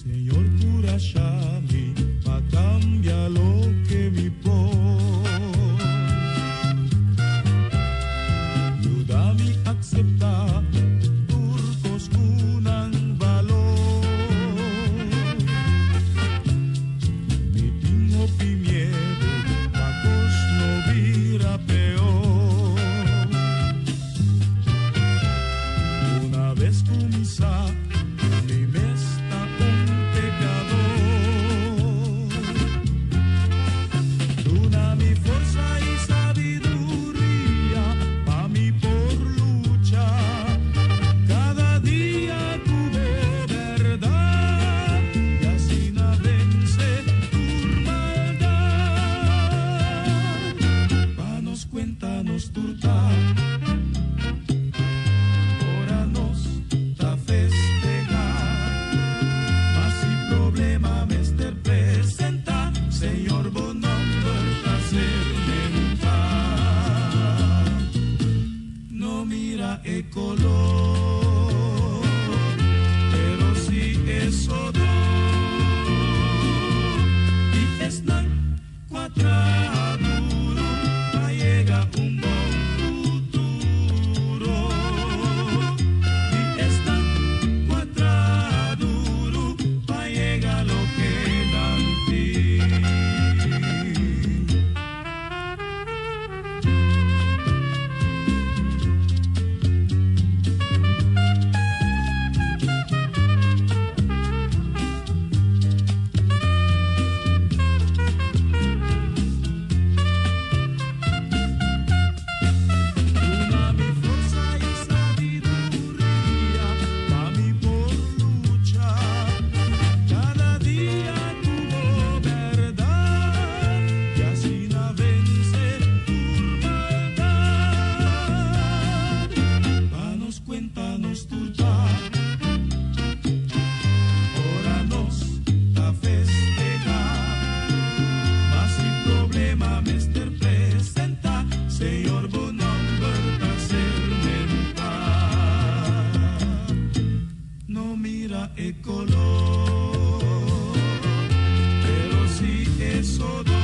Señor curashami pa cambia loke mi por. Yuda mi acepta tur cos cu nan balor. Mi tin hopi miedo pa cos no bira peor. Una vez cuminsa mi mes ta un pecador. Duna mi forsa y sabiduria pa mi por lucha cada dia cu bo berdad y asina vence tur maldad. Pa nos cuenta nos tur ta ora nos ta festeha. Ma si problema mester presenta, Señor, bo nomber ta ser menta. No mira e color, pero si e sodó. Y esnan cu a traha duro pa yega un bon futuro. Y esnan cu a traha duro pa yega loke nan tin. Duna mi forsa y sabiduria pa mi por lucha cada dia cu bo berdad y asina vence tur maldad. Pa nos cuenta nos tur ta ora nos ta festeha. Ma si problema mester presenta, Señor, bo nomber ta ser menta. No mira e color, pero si e sodó.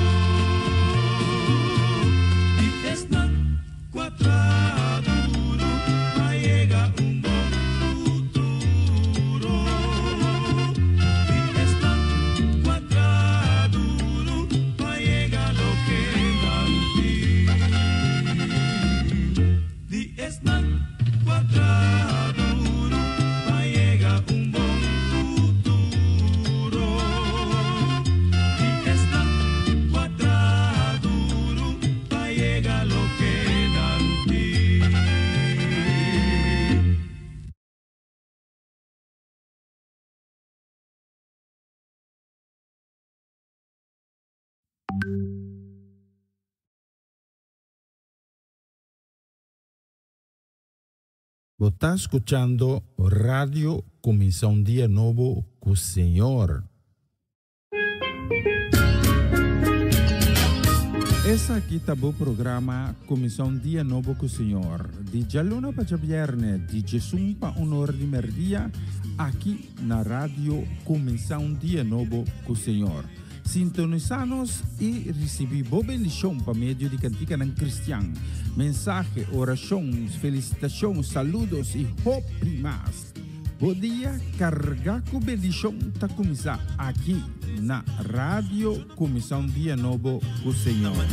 Y esnan cu a traha duro pa yega un bon futuro. Y esnan cu a traha duro pa yega loke nan tin. Di esnan cu a traha duro pa yega un bon futuro. Di esnan cu a traha duro pa yega loke nan tin. Bo ta scuchando Radio Cuminsa un Dia Nobo cu Señor. Esaki ta bo programa Cuminsa un Dia Nobo cu Señor, di djaluna pa djabierne, di djesun pa un or di merdia, aki na Radio Cuminsa un Dia Nobo cu Señor. Sintonisa nos y ricibi bo bendicion pa medio di canticanan cristian, mensahe, oracion, felicitacion, saludos y hopi mas. Bo dia carga cu bendicion ta cuminsa aki na Radio Cuminsa un Dia Nobo cu Señor.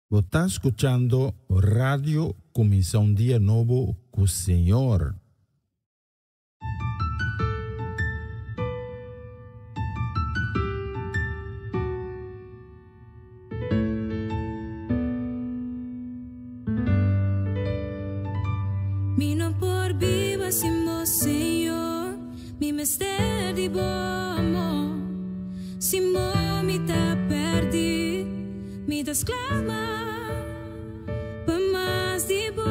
Bo ta skuchando Radio Kuminsá un Dia Nobo ku Señor. Mi no por biba sin bo, Señor. Mi mester di bo amor. Sin bo mi ta perdí. Mi ta sklama pa mas di bo.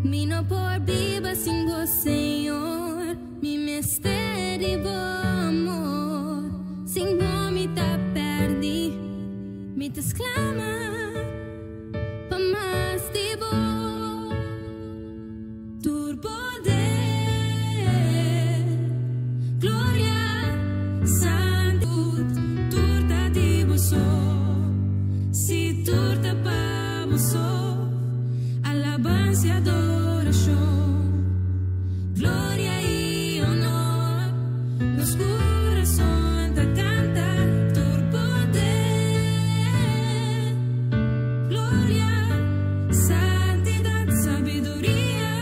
Mi no por biba sin bo, Señor. Mi mester di bo amor. Sin bo mi ta perdí. Mi ta sklama pa mas di bo. Tur poder, gloria, santidad, tur ta di bo so. Si tur ta pa bo so, alabansa i adorashon, gloria i honor, nos kurason ta kanta tur poder, gloria, santidat, sabiduria,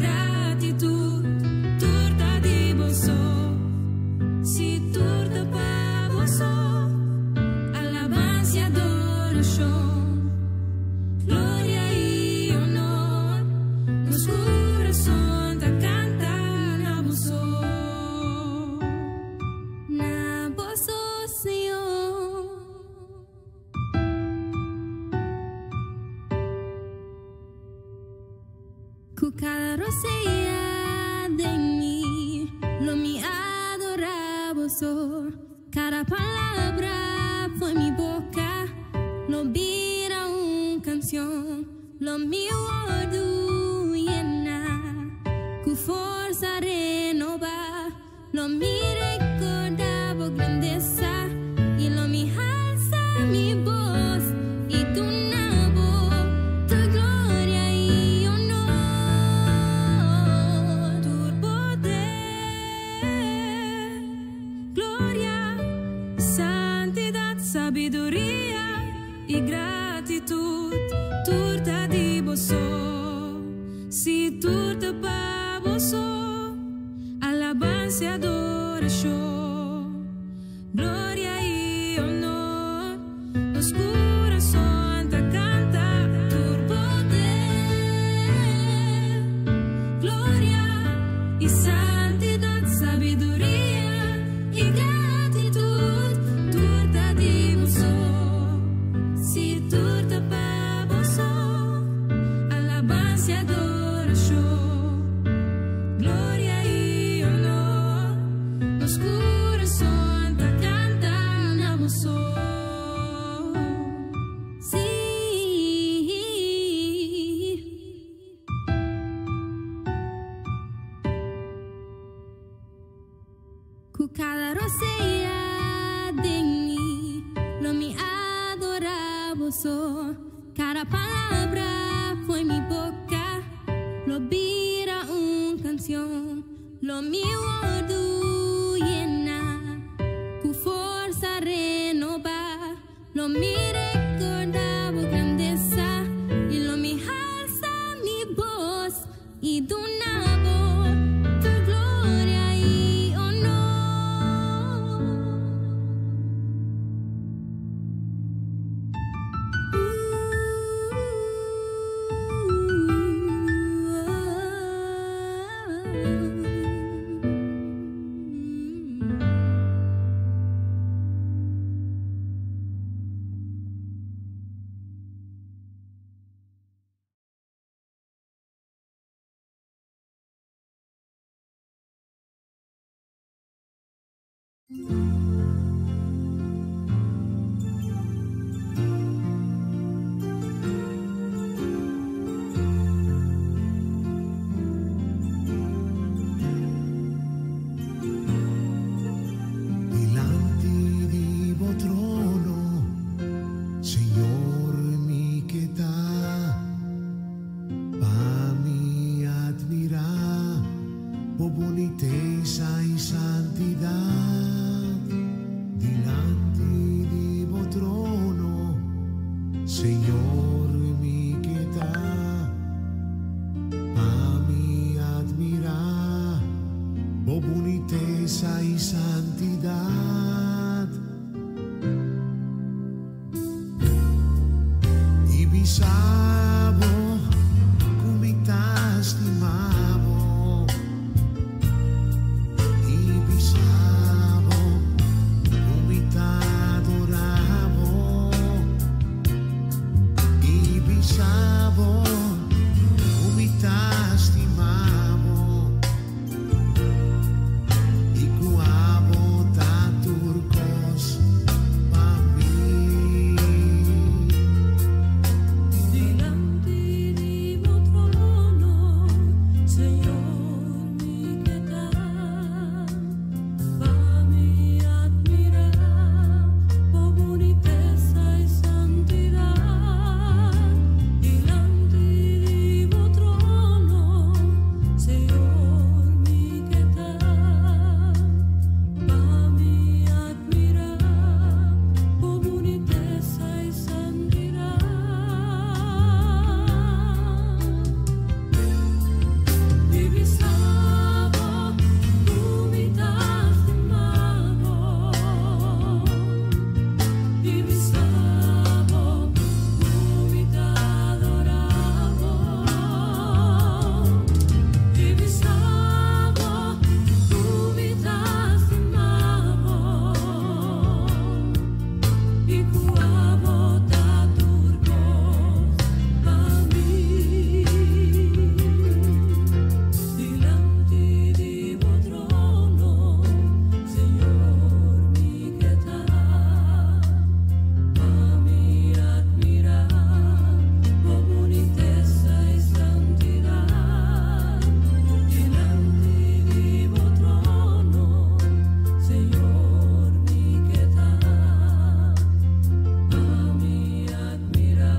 gratitut, tur ta di bo so. Si tur ta pa bo so, alabansa i adorashon, gloria i honor, nos kurason ta kanta na bo so. Na bo so, Señor. Ku kada rosea den mi, lo mi adorá bo so. Kada palabra fo'i mi boka, lo bira un kansion. Lo mi wòrdu yená, ku forsa renobá. Lo mi rekordá bo grandesa i lo mi halsa mi bos i duna bo tur gloria i honor. Tur poder, gloria, santidat, sabiduria i gratitut, tur ta di bo so. Si tur ta pa bo so, alabansa i adorashon, gloria i honor, nos kurason ta kanta tur poder, gloria i santidat, sabiduria i gratitut, tur ta di bo so. Si tur ta pa bo so, alabansa i adorashon, gloria i honor, nos kurason ta kanta na bo so. Sí. Ku kada rosea den mi, lo mi adorá bo so. Kada palabra fo'i mi boka, lo bira un kansion. Lo mi wòrdu yená, ku forsa renobá. Lo mi rekordá bo grandesa i lo mi halsa mi bos i duna bo tur gloria i honor. Dilanti di bo trono, Señor, mi ke ta. Señor mi ke ta pa mi admirá bo bunitesa i santidat. I bisa bo ku mi ta stima bo. I bisa bo ku mi ta adorá bo. I bisa bo ku mi ta stima bo. I ku abo ta tur kos pa mi. Dilanti di bo trono, Señor, mi ke ta pa mi admirá bo bunitesa i santidat. Dilanti di bo trono, Señor, mi ke ta pa mi admirá bo bunitesa i santidat. I bisa bo ku mi ta stima bo. I bisa bo ku mi ta adorá bo. I bisa bo ku mi ta stima bo. I ku abo ta tur kos pa mi. Dilanti di bo trono, Señor, mi ke ta pa mi admirá bo bunitesa i santidat. Dilanti di bo trono, Señor, mi ke ta pa mi admirá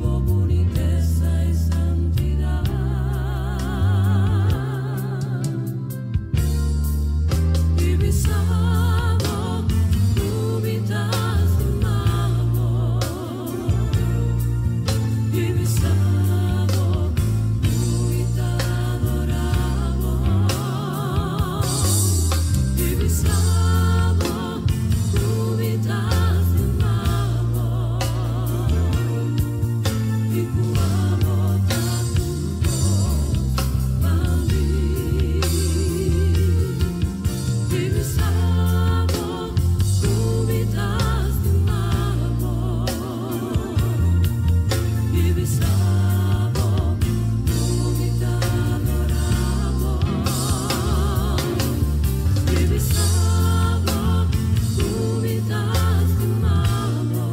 bo bunitesa i santidat. I bisa bo ku mi ta stima bo. I bisa bo ku mi ta adorá bo. I bisa bo ku mi ta stima bo. I ku abo ta tur kos pa mi. I bisa bo ku mi ta stima bo. I bisa bo ku mi ta adorá bo. I bisa bo ku mi ta stima bo.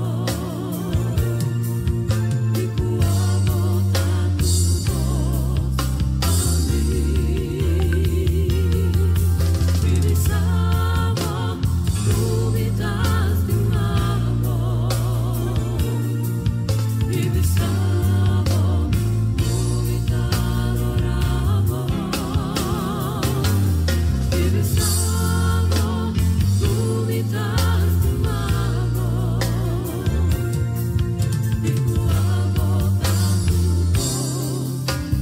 I ku abo ta tur kos pa mi. I bisa bo ku mi ta stima bo. I bisa bo ku mi ta adorá bo. I bisa bo ku mi ta stima bo. I ku abo ta tur kos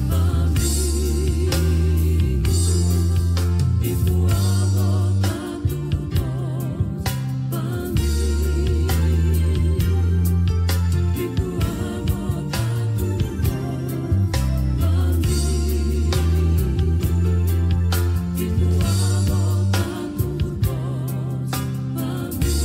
pa mi. I ku abo ta tur kos pa mi. I ku abo ta tur kos pa mi. I ku abo ta tur kos pa mi.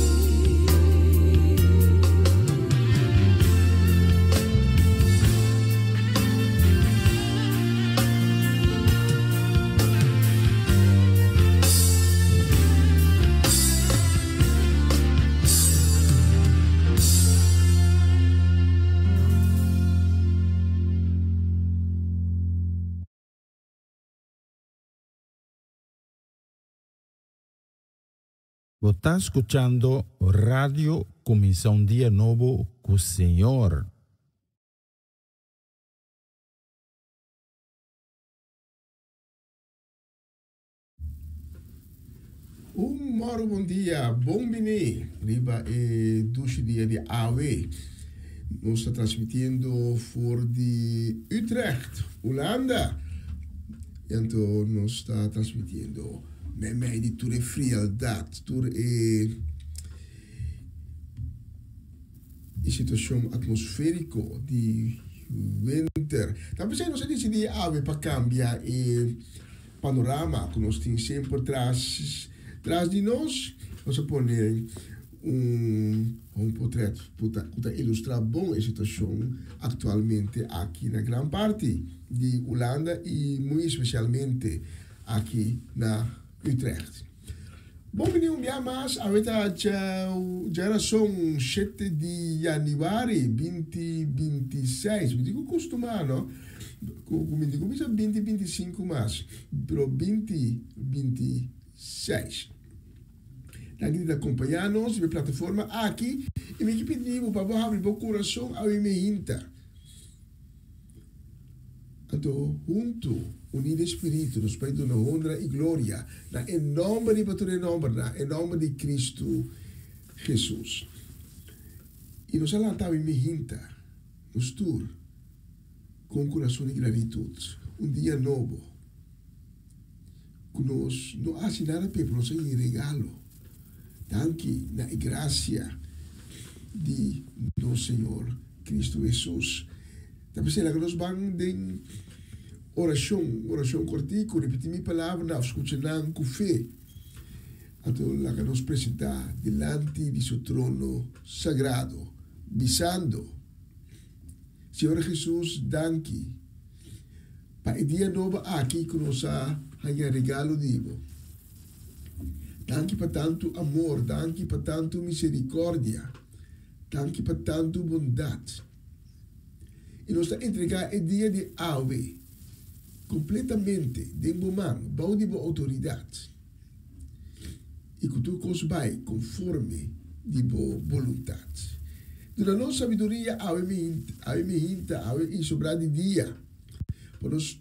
Bo ta skuchando Radio Kuminsá un Dia Nobo ku Señor. Un mòru bon dia, bon bini riba e dushi dia di awe. Nos ta transmitiendo for di Utrecht, Hulanda. Y anto nos ta transmitiendo meimei di tur e frialdad, tur e e situacion atmosferico di winter. Ta pesey nos a dicidi awe pa cambia e panorama cu nos tin semper tras tras di nos. Nos a pone un un potret cu ta cu ta ilustra bon e situacion actualmente aki na gran parti di Hulanda y muy especialmente aki na Utrecht. Bon bini un bia mas, awe ta djarason shete di yanüari binti 26. Mi tin ku kustumá no, ku mi tin ku bisa 2025 mas, pero 2026. Danki di ta kompañá nos riba e plataforma aki i mi ke pidi bo pa bo habri bo kurason awe mi hinta. Anto huntu, uní den spiritu, nos bai duna honra i gloria na e nòmber riba tur e nòmbernan, e nòmber di Kristu Hesus. I nos a lanta awe mihinta, nos tur, ku un kurason di gratitut, un dia nobo, ku nos no a hasi nada p'e, pero nos a haña regalo. Danki na e grasia di nos Señor Kristu Hesus. Ta p'esei laga nos ban den orashon, un orashon kortiku, ripití mi palabranan òf skucha nan ku fe. Anto laga nos presentá dilanti di su trono sagrado, bisando, Señor Hesus, danki pa e dia nobo aki ku nos a haña regalo di bo. Danki pa tantu amor, danki pa tantu miserikòrdia, danki pa tantu bondat. I nos ta entregá e dia di awe kompletamente den bo man, bou di bo outoridat, i ku tur kos bai konforme di bo boluntat. Duna nos sabiduria awe awe mihinta, awe i sobrá di dia, pa nos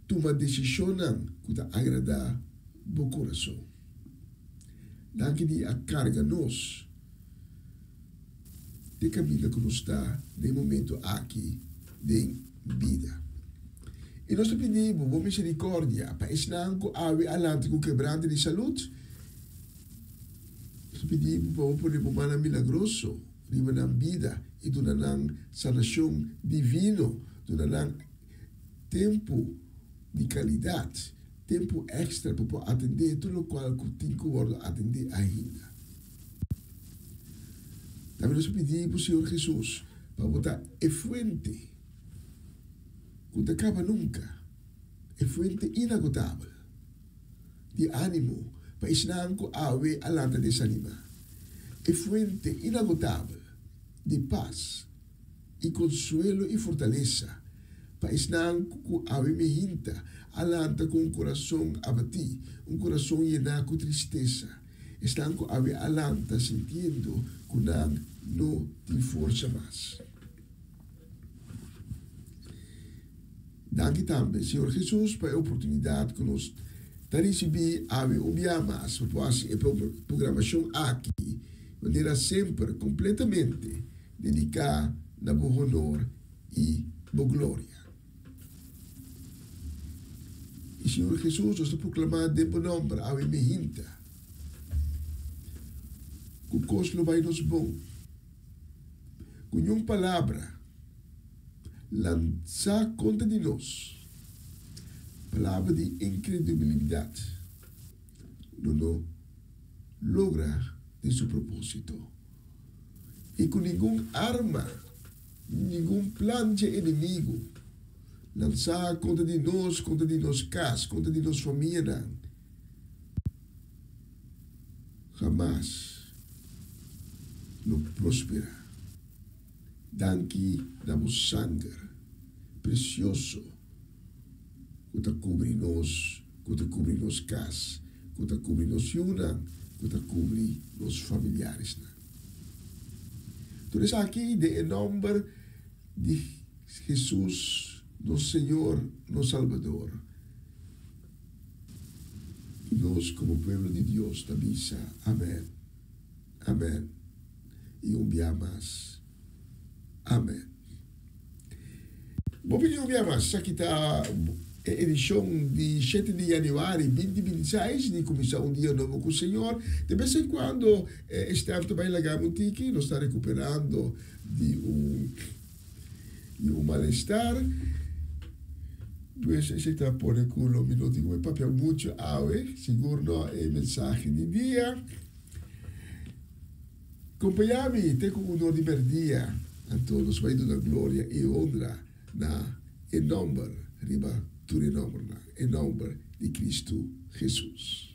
tuma desishonnan ku ta agradá bo kurason. Danki di a karga nos. Te kaminda ku nos ta den e momento aki den bida. I nos ta pidi bo bo miserikòrdia pa esnan ku awe a lanta ku kebrante di salud. Nos ta pidi bo pa bo pone bo mannan milagroso riba nan bida i duna nan sanashon divino, duna nan tempu di kalidat, tempu èkstra pa por atendé tur lokual ku tin ku wòrdu atendé ainda. Tambe nos pidi bo Señor Jesus pa bo ta e fuente ku ta kaba nunka, e fuente inagotabel di animo pa esnan ku awe a lanta desanimá, e fuente inagotabel di pas i konsuelo i fortalesa pa esnan ku awe mehinta a lanta ku un kurason abatí, un kurason yená ku tristesa. Esnan ku awe a lanta sintiendo ku nan no tin forsa mas. Danki tambe, Señor Jesus, pa e oportunidat ku nos ta risibí awe un bia mas pa por hasi e programashon aki manera semper kompletamente dediká na bo honor i bo gloria. I Señor Jesus, nos ta proklamá den bo nòmber awe mehinta ku kos lo bai nos bon. Ku niun palabra lansá kontra di nos, palabra di inkredubilidat, lo no logra den su propósito. I ku ningun arma, ningun plan dje enemigu lansá kontra di nos, kontra di nos kas, kontra di nos famianan, hamas lo prosperá. Danki na bo sanger presioso ku ta kubri nos, ku ta kubri nos kas, ku ta kubri nos yunan, ku ta kubri nos familiaresnan. Tur esaki den e nòmber di Hesus, nos Señor, nos Salbador. I nos komo pueblo di Dios ta bisa, Amèn, amèn, i un bia mas, Amèn. Bo pidi un bia mas, esaki ta e edishon di shete di yanüari 2026 di Kuminsá un Dia Nobo ku Señor. De bes en kuando e stèf ta bai laga un tiki, nos ta rekuperando di un di un malestar. Dus esei ta pone ku lo mi no tin ku papia muchu awe, sigur no e mensahe di dia. Kompañá mi te ku un or di mèrdia, anto nos bai duna gloria i honra na e nòmber riba tur e nòmbernan, e nòmber di Kristu Hesus.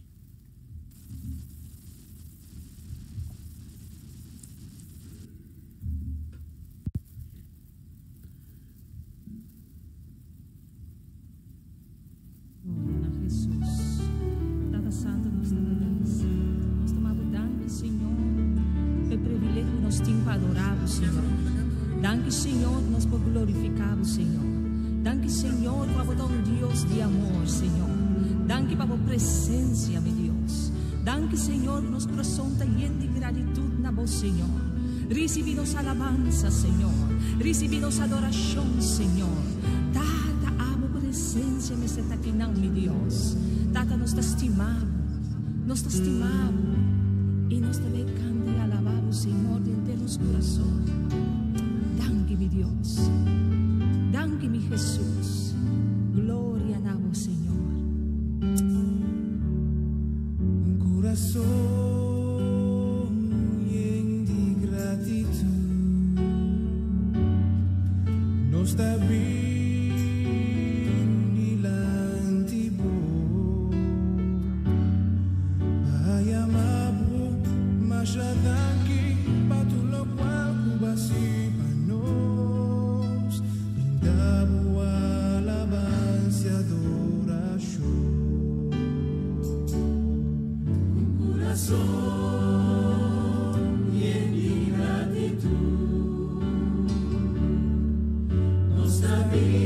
Gloria na Jesus. Tata Santo nos ta agradeci. Nos ta mabo danki Señor p'e privilegio nos tin pa adora bo Señor. Danki Señor nos por glorifica bo Señor. Danki Señor cu abo ta un Dios di amor Señor. Danki pa bo presencia mi Dios. Danki Señor cu nos corazon ta yen di gratitud na bo Señor. Ricibi nos alabanza Señor. Ricibi nos adoracion Señor. Tata, abo presencia mester ta akinan, mi Dios. Tata, nos ta stima bo. Nos ta stima bo. I nos ta bay canta i alaba bo, Señor, di henter nos curason. Danki, mi Dios. Danki, mi Jesus. Gloria na bo, Señor. Un curason yen di gratitud nos ta bin dilanti bo pa yama bo masha danki pa tur locual cu bo a haci pa nos. Brinda bo alabansa y adoracion. Un kurason yen di gratitut nos ta bin.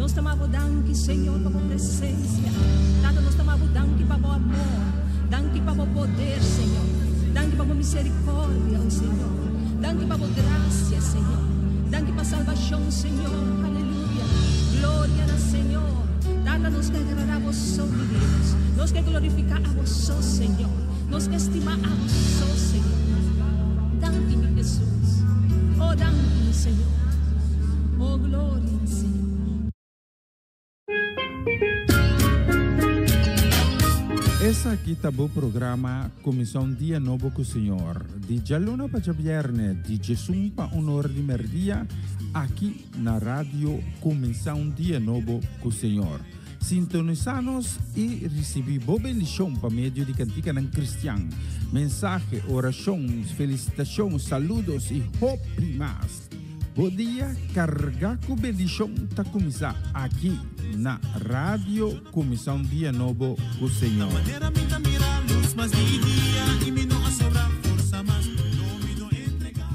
Nos ta yama Bo danki, Señor, pa Bo presencia. Tata, nos ta yama Bo danki pa Bo amor. Danki pa Bo poder, Señor. Danki pa Bo misericordia, oh Señor. Danki pa Bo gracia, Señor. Danki pa salvacion, Señor. Aleluya. Gloria na Señor. Tata, nos ke agrada Bo so, mi Dios. Nos ke glorifica Abo so, Señor. Nos ke stima Abo so, Señor. Danki, mi Jesus. Oh, danki, mi Señor. Oh, gloria na Señor. Esaki ta bo programa Cuminsa un Dia Nobo cu Señor, di djaluna pa djabierne, di djesun pa un or di merdia, aki na Radio Cuminsa un Dia Nobo cu Señor. Sintonisa nos y ricibi bo bendicion pa medio di canticanan cristian, mensahe, oracion, felicitacion, saludos y hopi mas. Bo dia carga cu bendicion ta cuminsa aki na Radio Cuminsa un Dia Nobo cu Señor. Manera mi ta mira luz mas di dia y mi no a sobra forsa mas, no mi no entrega.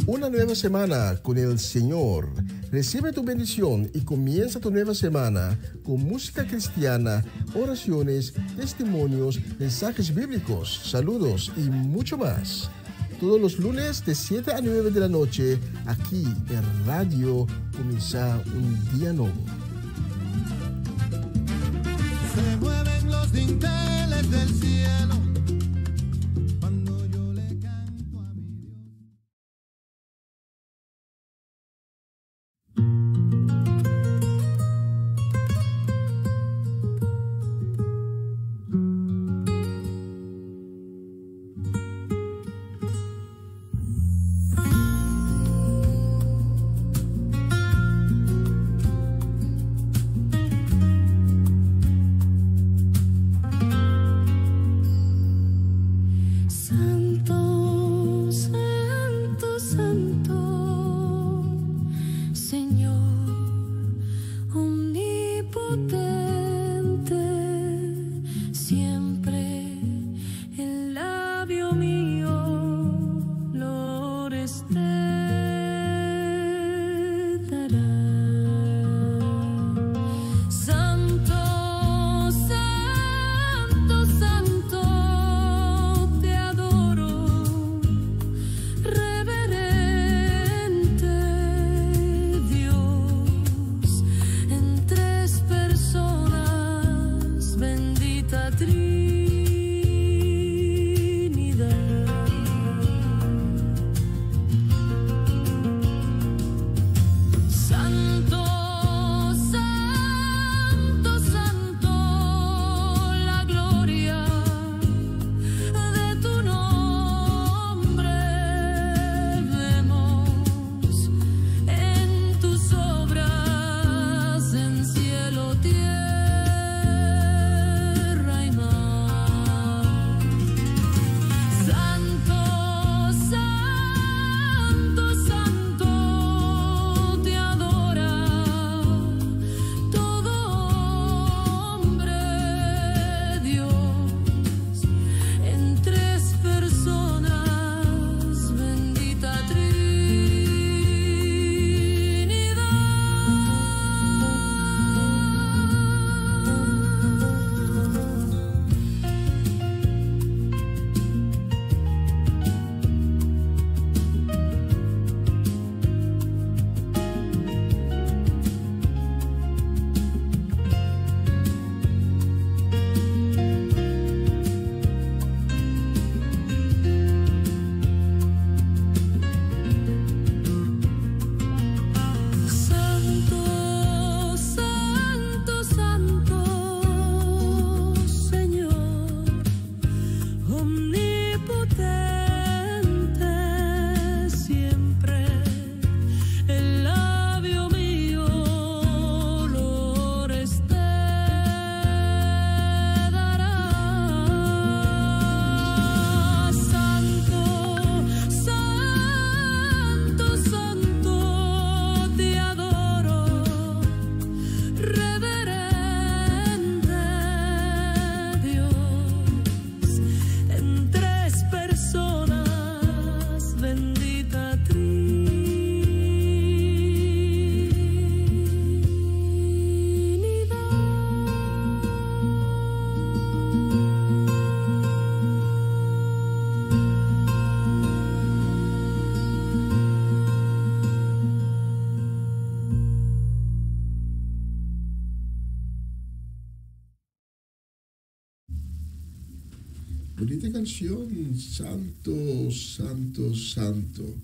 Una nueva semana con el Señor. Recibe tu bendición y comienza tu nueva semana con música cristiana, oraciones, testimonios, mensajes bíblicos, saludos y mucho más. Todos los lunes de 7 a 9 de la noche, aquí en Radio Comienza un Día Nuevo. Se mueven los dinteles del cielo cuando yo le canto a mi Dios. Santo, Santo, Santo, Señor omnipotente, siempre el labio mío lores te dará. Santo, Santo, Santo, te adoro, reverente Dios, en tres personas, bendita Trinidad. Santo, Santo, Santo, la gloria de tu nombre vemos en tus obras, en cielo, tierra y mar. Bonita canción, Santo, Santo, Santo.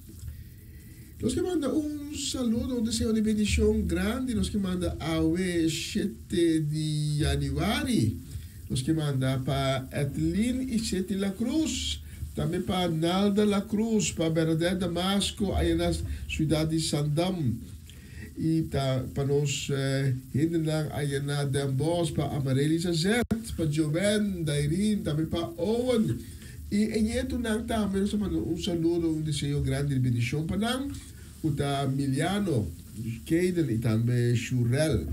Nos ke manda un saludo, un deseo di bendishon grandi. Nos ke manda awe 7 di yanüari. Nos ke manda pa Edlin i Seti La Cruz. Tambe pa Nalda La Cruz, pa Bernadette Damasco, aya na siudat di Sandam. I ta pa nos hendenan aya na Den Bosch, pa Amarelisa Zet, pa Joanne, Dairin, tambe pa Owen. I e ñetunan tambe nos ta manda un saludo, un deseo grandi di bendishon pa nan, ku ta Miliano, Kayden i tambe Shurel.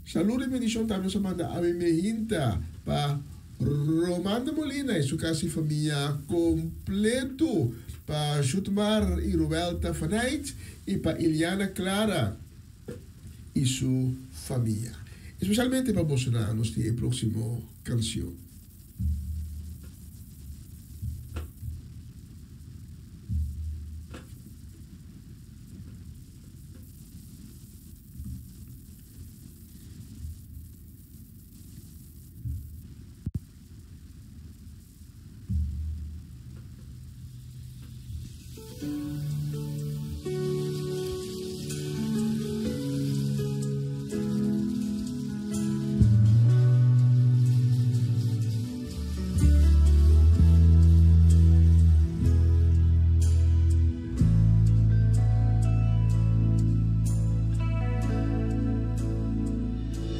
Saludo i bendishon tambe nos ta manda awe mehinta pa Romanda Molina i su kas i famia kompletu, pa Shutmar i Ruelta Fanait i pa Iliana Clara i su famia. Espesialmente pa bosonan nos tin e próksimo kansion.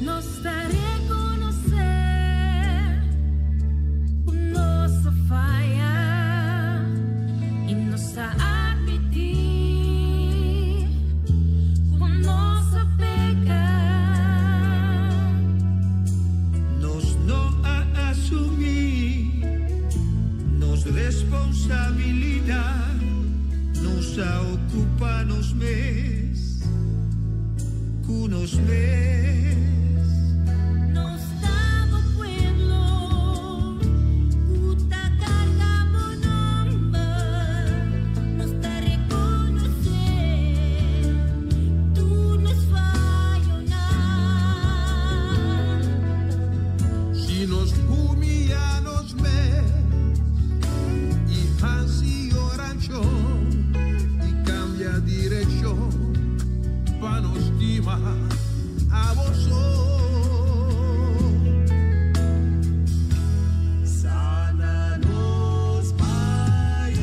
Nos ta rekonosé ku nos a faya i nos ta atmití ku nos a peka. Nos no a asumí nos responsabilidat, nos a okupá nos mes ku nos mes. Nos ta bo pueblo ku ta karga bo nòmber, nos ta rekonosé tur nos fayonan. Si nos humiyá nos mes i hasi orashon i kambia direkshon pa nos stima abo so. Sana nos pais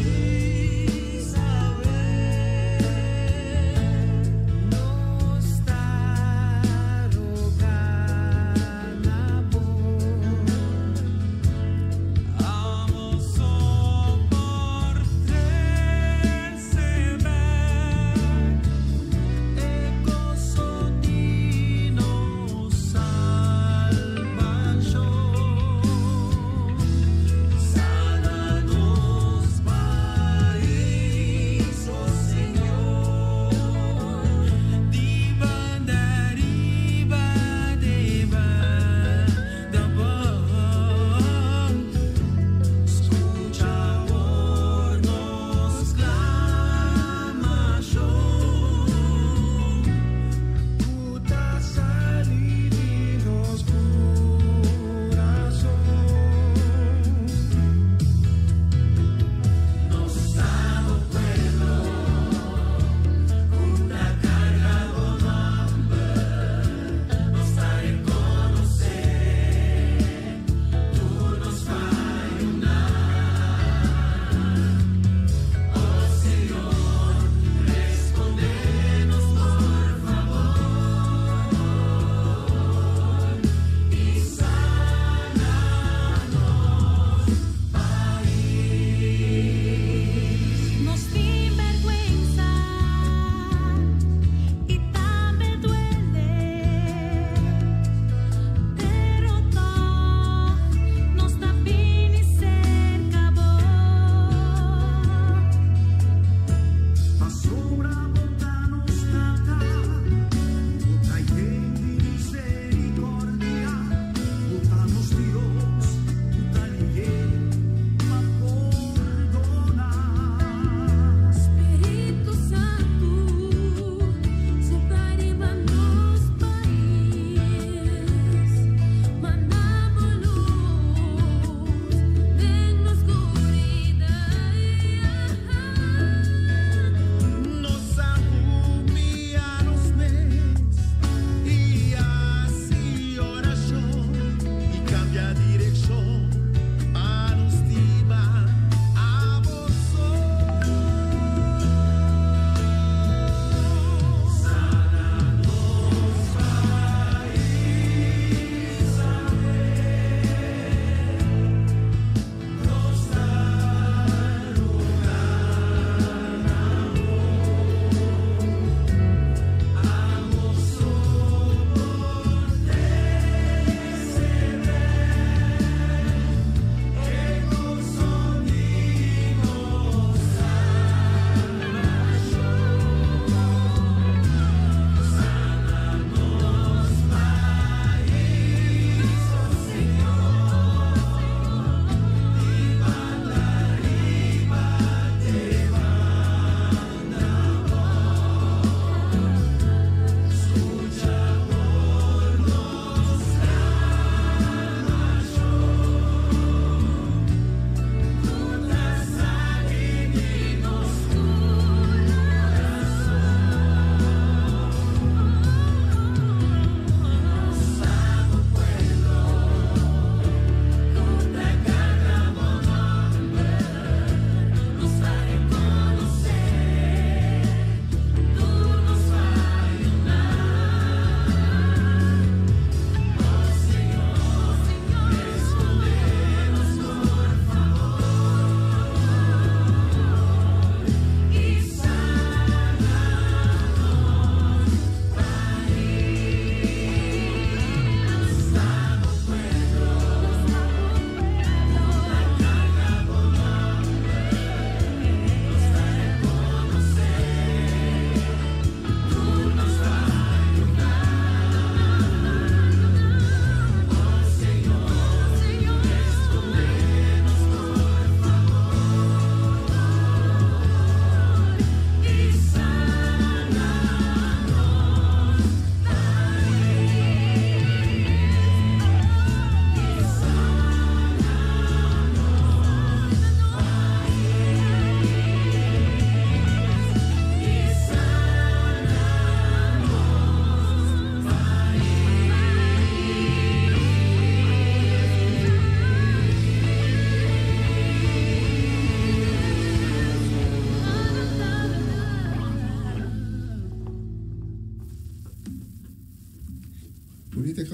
awe. Nos ta roga na bo.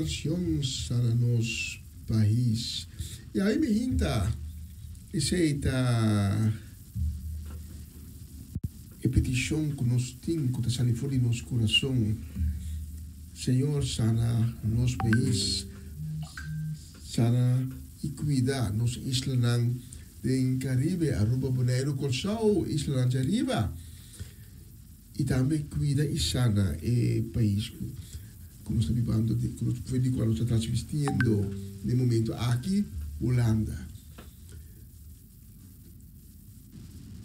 canción Sana Nos Pais. Y ahí mi hinta, esey ta e peticion cu nos tin cu ta sali for di nos curason, Señor sana nos pais, sana y cuida nos islanan den Caribe, Aruba, Boneiru, Corsou, islanan djariba. Y tambe cuida y sana e pais cu nos ta bibando, cu nos for di cual nos ta transmistiendo den e momento aki, Hulanda.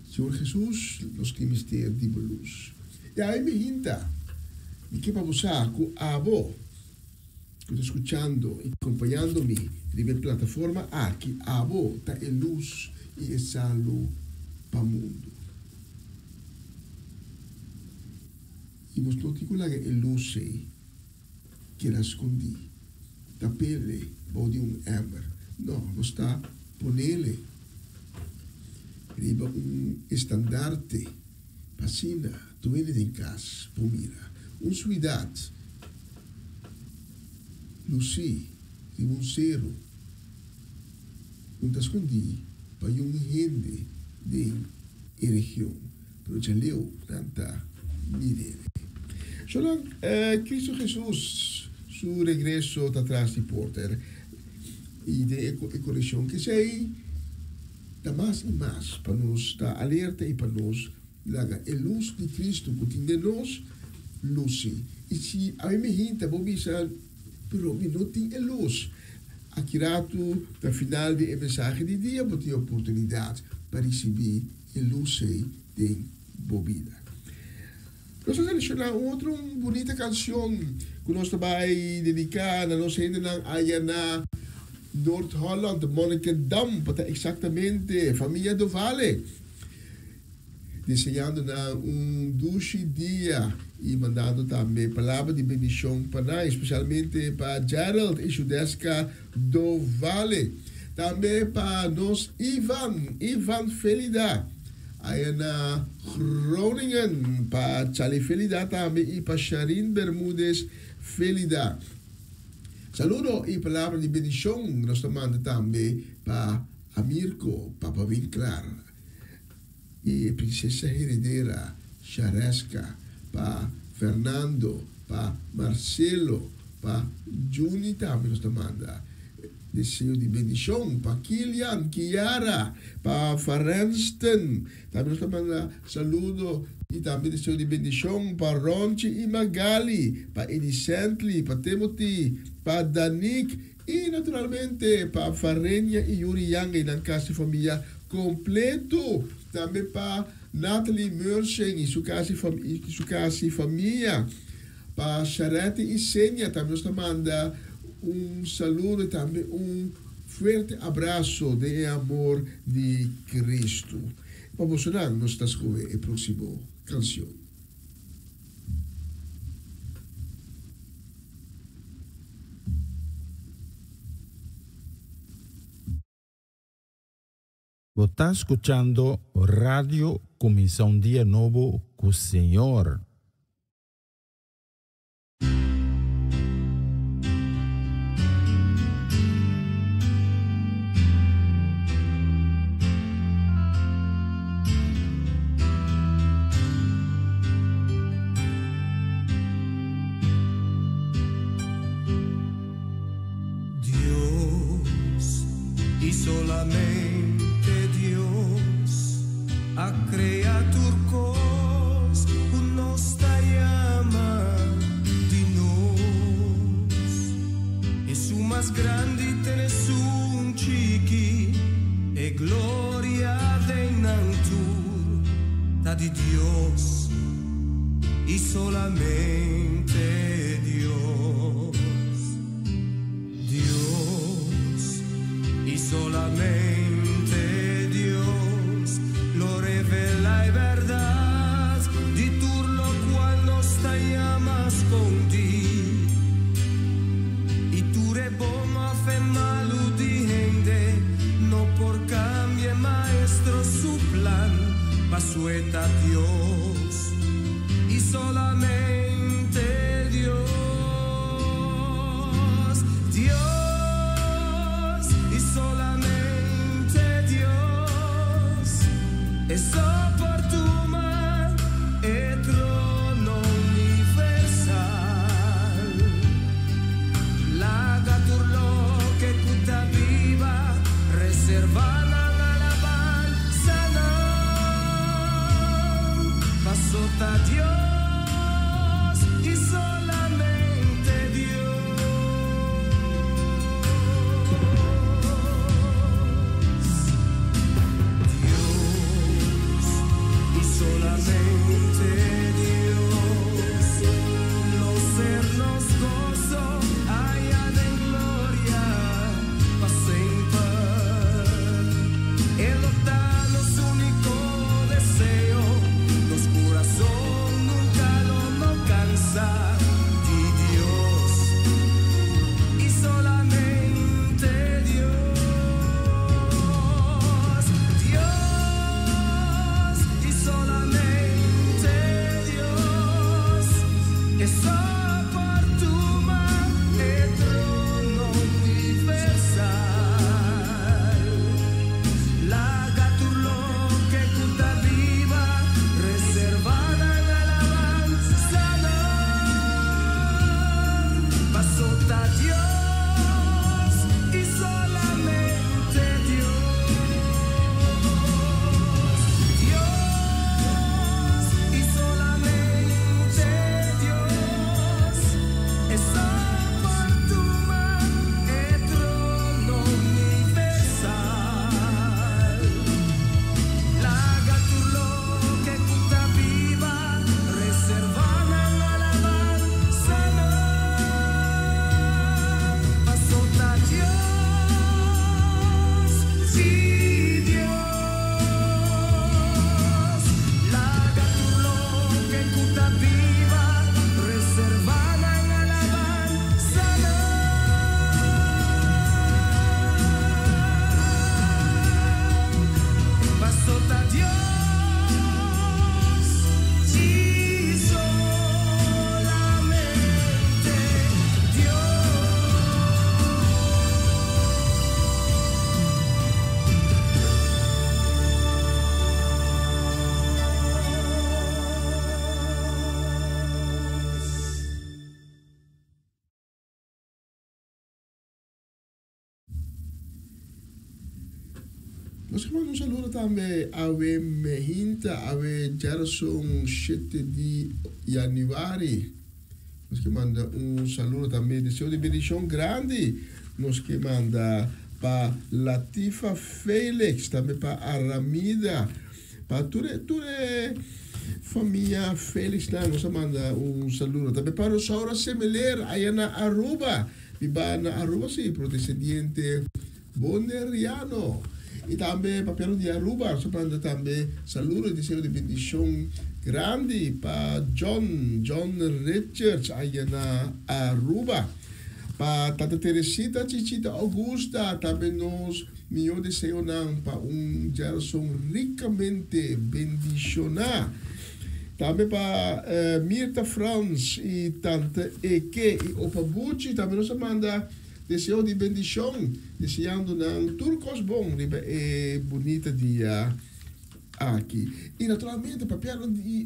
Señor Jesus, nos tin mester di bo luz. Y awe mi hinta, mi ke pa bo sa cu abo cu ta scuchando y compañando mi riba e plataforma aki, abo ta e luz y e salu pa mundo. Y nos no tin cu laga e luz ei keda scondí, tap'ele bou di un ember. No, nos ta ponele riba un estandarte pa asina tur hende den cas por mira. Un suidat lucí riba un ceru no ta scondí pa yun hende den e region. Pero djaleu nan ta mir'é. Zolang Cristo Jesus su regreso ta tras di porta i den e coleccion kesei ta mas i mas pa nos ta alerta i pa nos laga e lus di Cristo cu tin den nos luci. I si ami mi hinta bo bisa, Pero mi no tin e lus. Aki ratu na final di e mensahe di dia bo tin e oportunidad pa ricibi e lus ei den bo bida. Nos a selecciona un otro bunita cancion cu nos ta bay dedica na nos hendenan aya na Noord Holland, Monnikendam pa ta exactamente, familia Dovale. Deseando nan un dushi dia y mandando tambe palabra di bendicion pa nan, especialmente pa Gerald y Judeska Dovale. Tambe pa nos Ivan, Ivan Felida, aya na Groningen, pa Charlie Felida tambe y pa Sharin Bermudez Felida. Saludo y palabra di bendicion nos ta manda tambe pa Amirko, Papa Winklar. Y e princesa heredera Shareska, pa Fernando, pa Marcelo, pa Juni tambe nos ta manda deseo di bendicion, pa Kilian, Kiara, pa Farenston tambe nos ta manda saludo y tambe deseo di bendicion, pa Ronchi y Magali, pa Eddie Sently, pa Timothy, pa Danique y naturalmente pa Farenia y Yuri Yanga y nan casi familia Completo. Tambe pa Natalie Mershing y su casa y su casa y famia. Pa Sharette y Senia tambe nos ta manda un saludo y tambe un fuerte abrazo den e amor di Cristo. Pa bosonan nos ta scoge e proximo cancion. Bo ta scuchando Radio Cuminsa un Dia Nobo cu Señor. Dios y solamente Dios a crea tur cos cu nos ta yama di nos. Esun mas grandi te esun chiki, e gloria den nan tur ta di Dios y solamente Dios. Dios y solamente Dios lo revela e berdad di tur locual nos ta yama scondi. Y tur e bon of e malu di hende no por cambia e Maestro su plan, paso e ta Dios y solamente Dios. E por tuma e trono universal. Laga tur loke ku ta biba reservá nan alabansanan. Paso ta Dios i solamente Dios. Dios y solamente Dios. Lo ser nos gozo allá den gloria pa semper. E lo ta nos úniko deseo, nos kurason nunka lo no kansa di Dios y solamente Dios. Dios y solamente Dios. E por tuma e trono universal. Laga tur loke ku ta biba reservá nan alabansanan. Paso ta Dios y solamente Dios. Dios y solamente Dios. E por tuma e trono universal. Laga tur loke ku ta biba reservá nan alabansanan. Paso ta Dios, sí Dios. Laga tur loke ku ta biba reservá nan alabansanan. Paso ta Dios y solamente Dios. Nos ke manda un saludo tambe awe Mehinta, awe djarason shete di januari. Nos ke manda un saludo tambe, deseo di bendishon grandi. Nos ke manda pa Latifa Felix, tambe pa Aramida, pa tur e tur e famia Felixnan nos a manda un saludo. Tambe pa Rosaura Semeler aya na Aruba, biba na Aruba si, pero descendiente Boneriano. Y tambe papiano di Aruba, nos a manda tambe saludo y deseo di bendicion grandi pa John, John Richards aya na Aruba. Pa Tata Teresita, Chichita Augusta, tambe nos mihor deseonan pa un Gerson ricamente bendiciona. Tambe pa Mirta Frans y Tante Eke y Opa Buchi tambe nos a manda Deseo di bendicion, deseando nan tur cos bon riba e bunita dia aki. Y naturalmente papiando di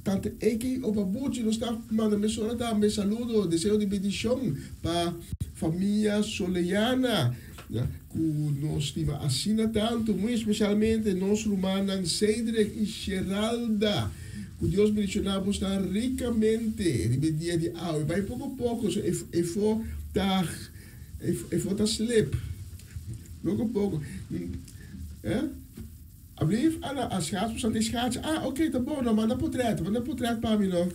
Tante Eki o Babuchi nos ta manda mesora tambe saludo, deseo di bendicion pa famia Soleana cu nos stima asina tanto, muy especialmente nos rumannan Cedric y Sheralda. Cu Dios bendiciona bosnan ricamente riba e dia di awe. Bai poco poco, so e fo ta e fo ta slip. Poco poco. Eh? Ablief? Ah, no, a schaats, bosan ta schaats. Ah, oké, ta bon. No, manda potret. Manda potret pa mi, no.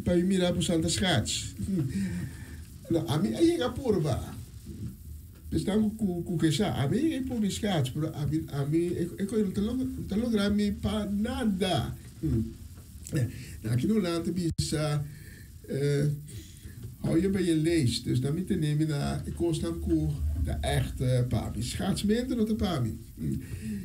Pa mi mira bosan ta schaats. No, ami a yega purba. Esnan ku ke sa, ami e por mi skats, pero ami ami e koe no ta no ta logra mi pa nada. Aki no nan ta bisa hou je bij je leest, dus dan mi tene mi na e kosnan ku ta ègt pa mi. Schatsmento no ta pa mi.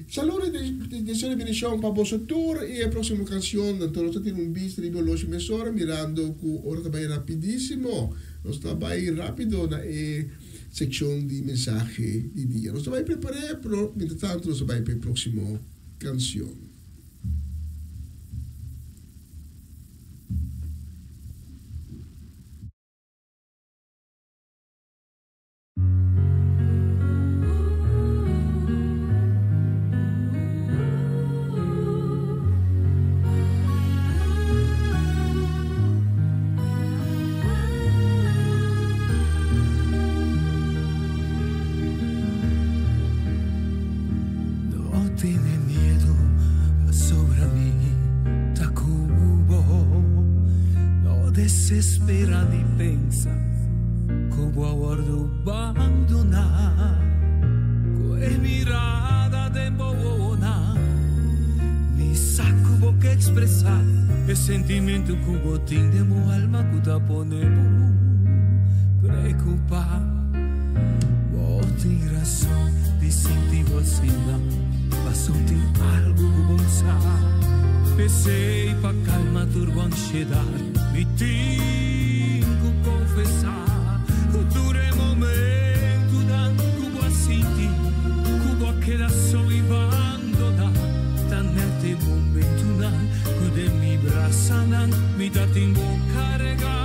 Saludo i deseo di bendishon pa boso tur i e próksimo kanshon. Anto nos ta tene un bista riba oloshi mesora mirando ku ora ta bai rapidísimo. Nos ta bai rápido na e Seccion di mensahe di dia. Nos ta bai prepar'é, pero mientras tanto nos ta bai p'e próximo cancion. Desespera di pensa Ku bo a wordu bandoná Ku e mirada den bo wowonan Mi sa ku bo ke ekspresá E sentimentu ku bo tin den bo alma Ku ta pone bo preokupá Bo tin rason di sinti bo asina Paso tin algu ku bo sa P'esei pa kalma tur bo ansiedat Mi tin ku konfesá ku tur e momentunan ku bo a sinti ku bo a keda so i bandoná ta nèt e momentunan ku den mi brasanan mi ta tin bo karegá.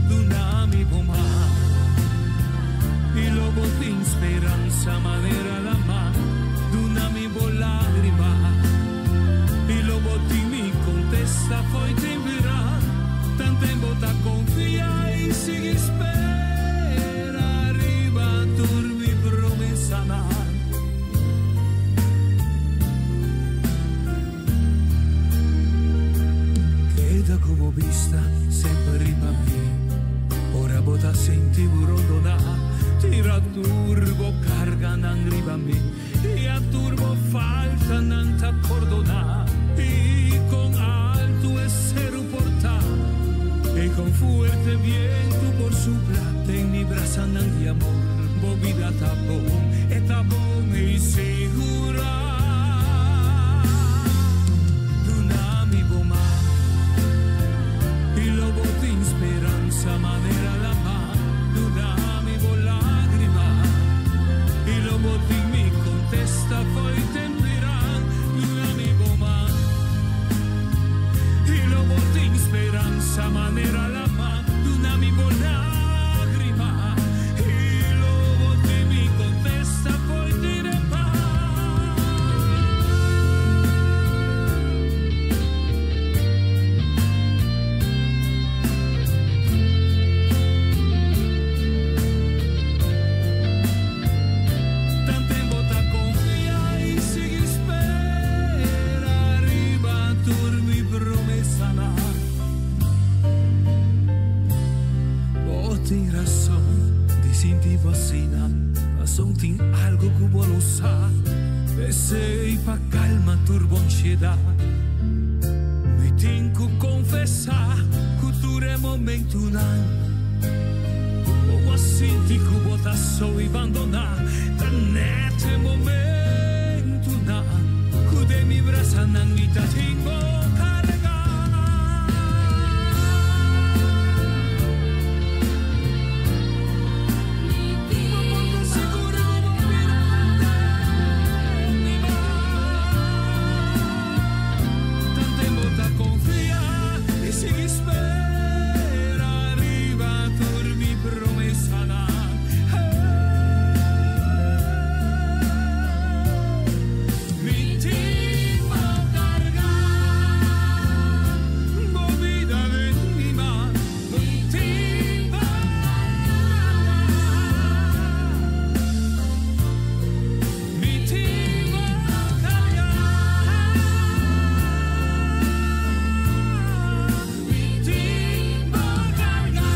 Duna mi bo man i lo bo tin speransa manera lamá. Duna mi bo lágrima i lo bo tin mi kontesta fo'i tin bira. Tanten bo ta konfia i sigui spera riba tur mi promesanan. Keda ku bo bista semper riba mi. Ora bo ta sinti bo rondoná, tira tur bo karganan riba mi, i a tur bo faltanan ta pordoná. I kon altu e seru por ta, i kon fuerte bientu por supla, den mi brasanan di amor bo bida ta bon, e ta bon i sigurá. Duna mi bo man i lo bo tin speransa manera lamá. Duna mi bo lágrima i lo bo tin mi kontesta fo'i temperan. Duna mi bo man i lo bo tin speransa manera lamá. Duna mi bo lágrima i lo bo tin mi kontesta fo'i tirepa. Tanten bo ta konfia i sigui spera riba tur mi promesanan. Bo tin rason di sinti bo asina, pasobra tin algu ku bo no sa. P'esei pa kalma tur bo ansiedat, mi tin ku konfesá ku tur e momentunan ku bo a sinti ku bo ta so i bandoná, ta nèt e momentunan ku den mi brasanan mi ta tin bo kargá. Tanten bo ta konfia i sigui spera riba tur mi promesanan. Mi tin bo kargá, bo bida den mi man. Mi tin bo kargá. Mi tin bo kargá. Mi tin bo kargá.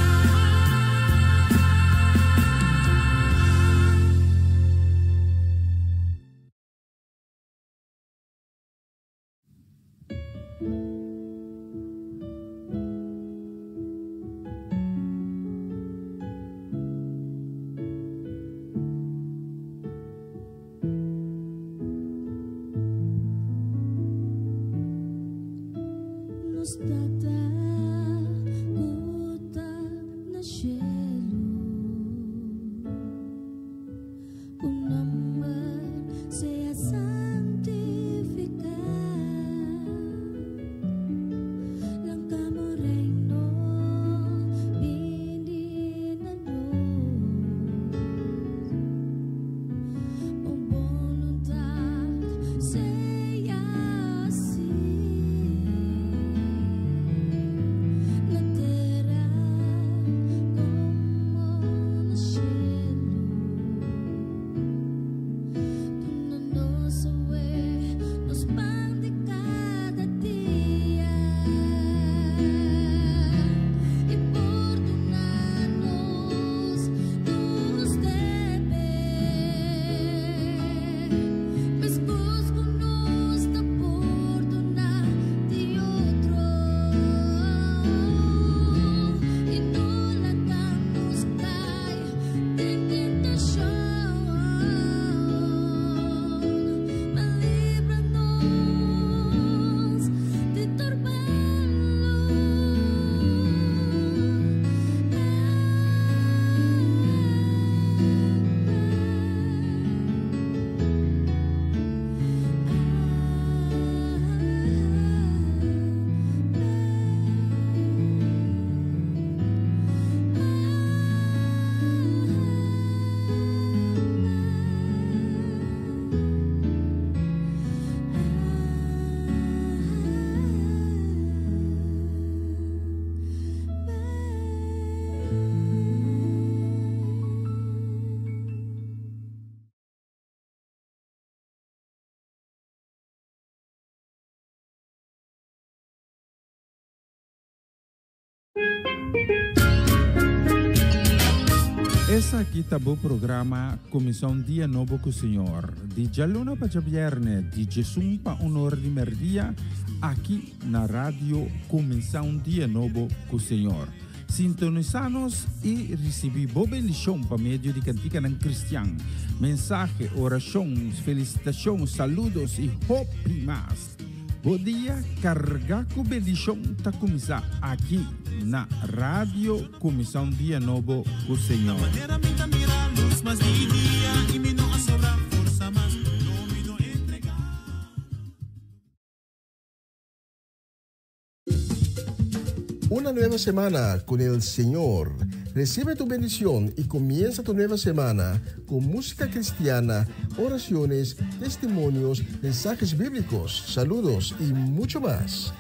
Nos Tata ku ta na shelu, Bo nòmber sea santifiká. Esaki ta bo programa Kuminsá un Dia Nobo ku Señor, di djaluna pa djabièrnè, di djesun pa un or di mèrdia, aki na Radio Kuminsá un Dia Nobo ku Señor. Sintonisá nos i risibí bo bendishon pa medio di kantikanan kristian, mensahe, orashon, felisitashon, saludos i hopi mas. Bo dia carga cu bendicion ta cuminsa aki na Radio Cuminsa un Dia Nobo cu Señor. Una nueva semana con el Señor. Recibe tu bendición y comienza tu nueva semana con música cristiana, oraciones, testimonios, mensajes bíblicos, saludos y mucho más.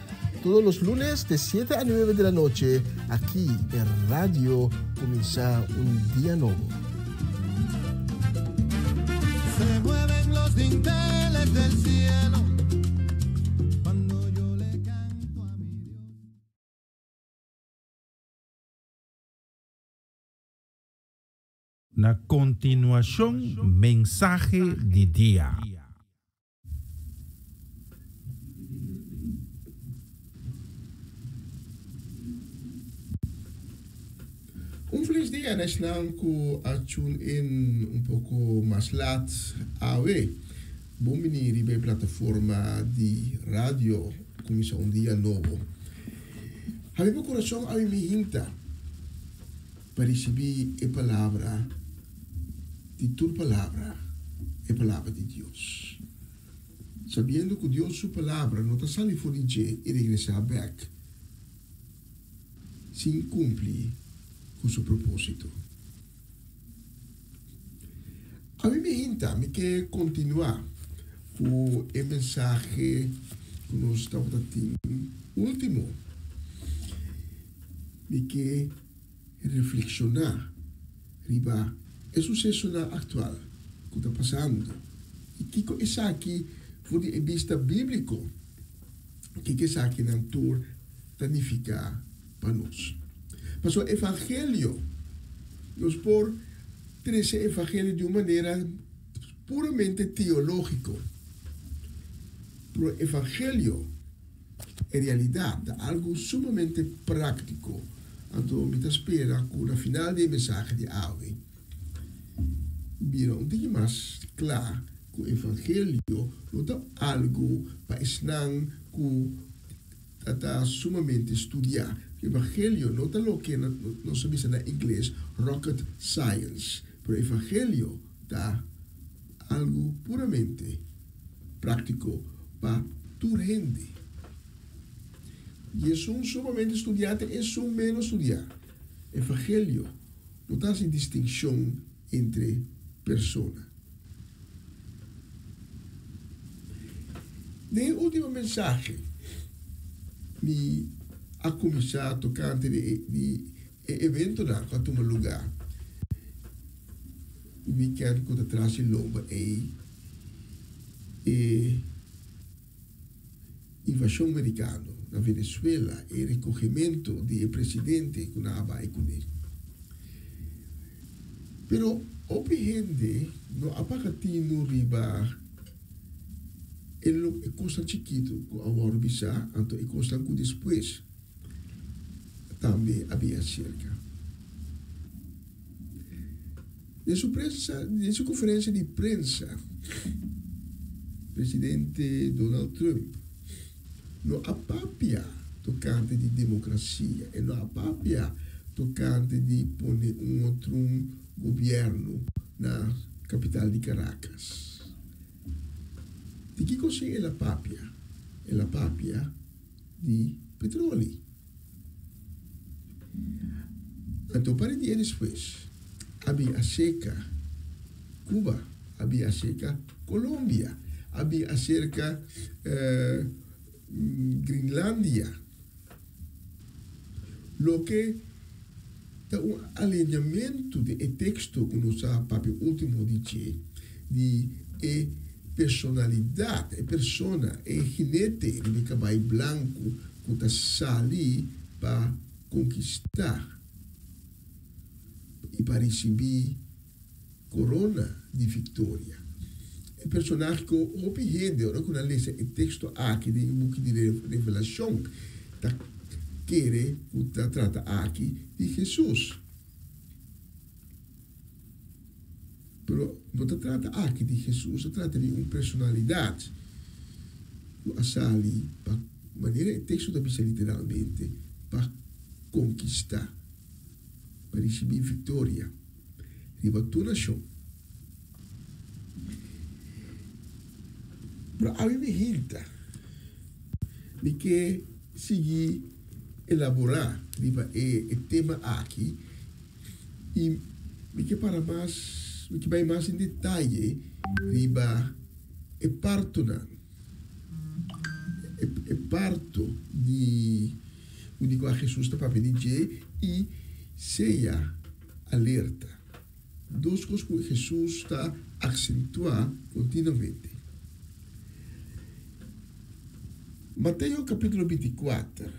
Todos los lunes de 7 a 9 de la noche, aquí en Radio Comienza un Día Nuevo. Se mueven los dinteles del cielo cuando yo le canto a mi Dios. Na kontinuashon mensahe di dia. Un felis dia na esnan ku a tune in un poko mas lat awe. Bon bini riba e plataforma di radio Kuminsá un Dia Nobo. Habri bo kurason awe mi hinta pa risibí e palabra di tur palabra, e palabra di Dios. Sabiendo ku Dios su palabra no ta sali for di dje i regresá bèk sin kumpli ku su propósito. Ami mi hinta, mi ke kontinuá ku e mensahe ku nos tabata tin último. Mi ke reflekshoná riba e susesonan aktual ku ta pasando i kiko esaki for di e bista bíbliko, kiko esakinan tur ta nifiká pa nos. Pasobra evangelio, nos por trese evangelio di un manera puramente teológiko, pero evangelio en realidat ta algu sumamente práktiko. Anto mi ta spera ku na final di e mensahe di awe bira un tiki mas kla ku evangelio no ta algu pa esnan ku ta ta sumamente studiá. Evangelio no ta loke nos ta bisa na ingles rocket science, pero evangelio ta algu puramente práktiko pa tur hende. I esun sumamente studiá te esun ménos studiá. Evangelio no ta hasi distinshon entre persona. Den e último mensahe mi a kuminsá tokante di e eventonan ku a tuma lugá wikènt ku ta tras di lomba ei, e invashon merikano na Venezuela, e rekohementu di e presidente ku nan a bai kuné. Pero hopi hende no a paga tinu riba e e kosnan chikitu ku a wòrdu bisá, anto e kosnan ku despues tambe a bin aserka. Den su prensa, den su konferensia di prensa, presidente Donald Trump no a papia tokante di demokrasia, e no a papia tokante di pone un otro gobièrnu na kapital di Caracas. Di kiko si el a papia? El a papia di petroli. Anto par di dia despues a bin aserka Cuba, a bin aserka Colombia, a bin aserka Greenlandia. Loke ta un alineamentu den e teksto ku nos a papia ultimo di dje, di e personalidat, e persona, e hinete riba e kabai blanku ku ta sali pa. konkistá i pa risibí korona di viktoria. E personahe ku hopi hende ora ku nan lesa e teksto aki den e buki di Revelashon ta kere ku ta trata aki di Hesus. Pero no ta trata aki di Hesus, ta trata di un personalidat ku a sali pa, manera e teksto ta bisa literalmente, pa konkistá, pa risibí viktoria riba tur nashon. Pero awe mi hinta, mi ke sigui elaborá riba e tema aki i mi ke para mas, mi ke bai mas den detaye riba e partonan, e parto di ku di kua Hesus ta papia di dje i sea alerta. Dos kos ku Hesus ta aksentuá kontinuamente. Mateo kapítulo 24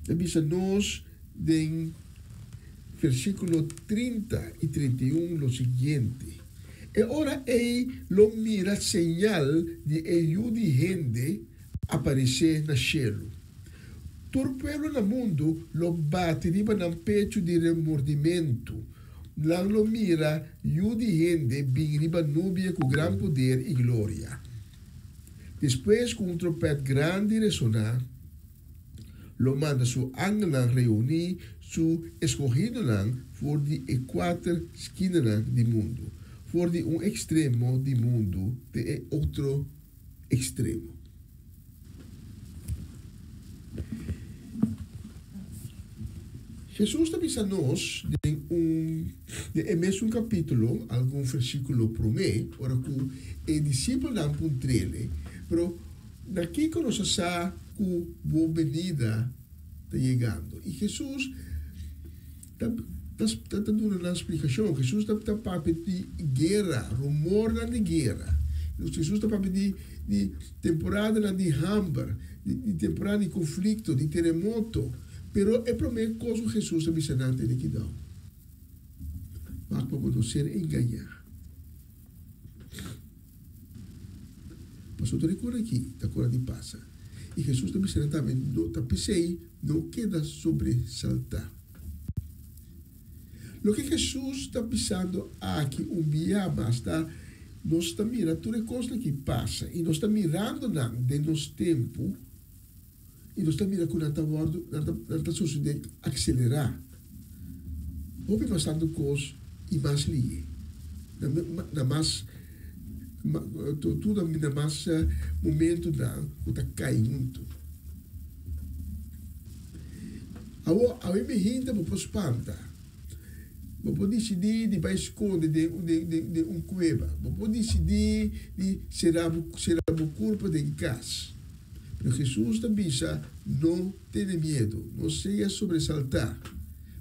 ta bisa nos den versíkulo 30 i 31 lo siguiente, E ora ei lo mira señal di e Yu di hende aparesé na shelu. Tur pueblo na mundu lo bati riba nan pechu di remordimentu. Nan lo mira Yu di hende bin riba nubia ku gran poder i gloria. Despues ku un trompèt grandi resoná, lo manda su angelnan reuní su eskohidonan for di e kuater skinanan di mundu, for di un ekstremo di mundu te e otro ekstremo. Hesus ta bisa nos den un den e mesun kapítulo, algun versíkulo promé, ora ku e disipelnan puntr'el, Pero na kiko nos a sa ku bo benida ta yegando? I Hesus ta ta ta duna nan splikashon. Hesus ta ta papia di guera, rumornan di guera. Hesus ta papia di di temporadanan di hamber, di di temporada di konflikto, di teremoto. Pero e promé kos ku Hesus ta bisa nan tene kidau, wak pa bo no ser engañá. Pasobra tur e kos aki ta kos di pasa. I Hesus ta bisa nan tambe, No ta p'esei, no keda sobresaltá. Loke Hesus ta bisando aki un bia mas ta, nos ta mira tur e kosnan ki pasa i nos ta mirando nan den nos tempu i nos ta mira ku nan ta wòrdu, nan ta, nan ta sosodé akselerá. Hopi mas tantu kos i mas lihe. Na, na mas, tur na mas momentunan ku ta kai huntu. Awor, awe mi hende bo por spanta. Bo por disidí di bai skonde den den den un kueba. Bo por disidí di sera bo sera bo kurpa den kas. Pero Hesus ta bisa, No tene miedu, no sea sobresaltá,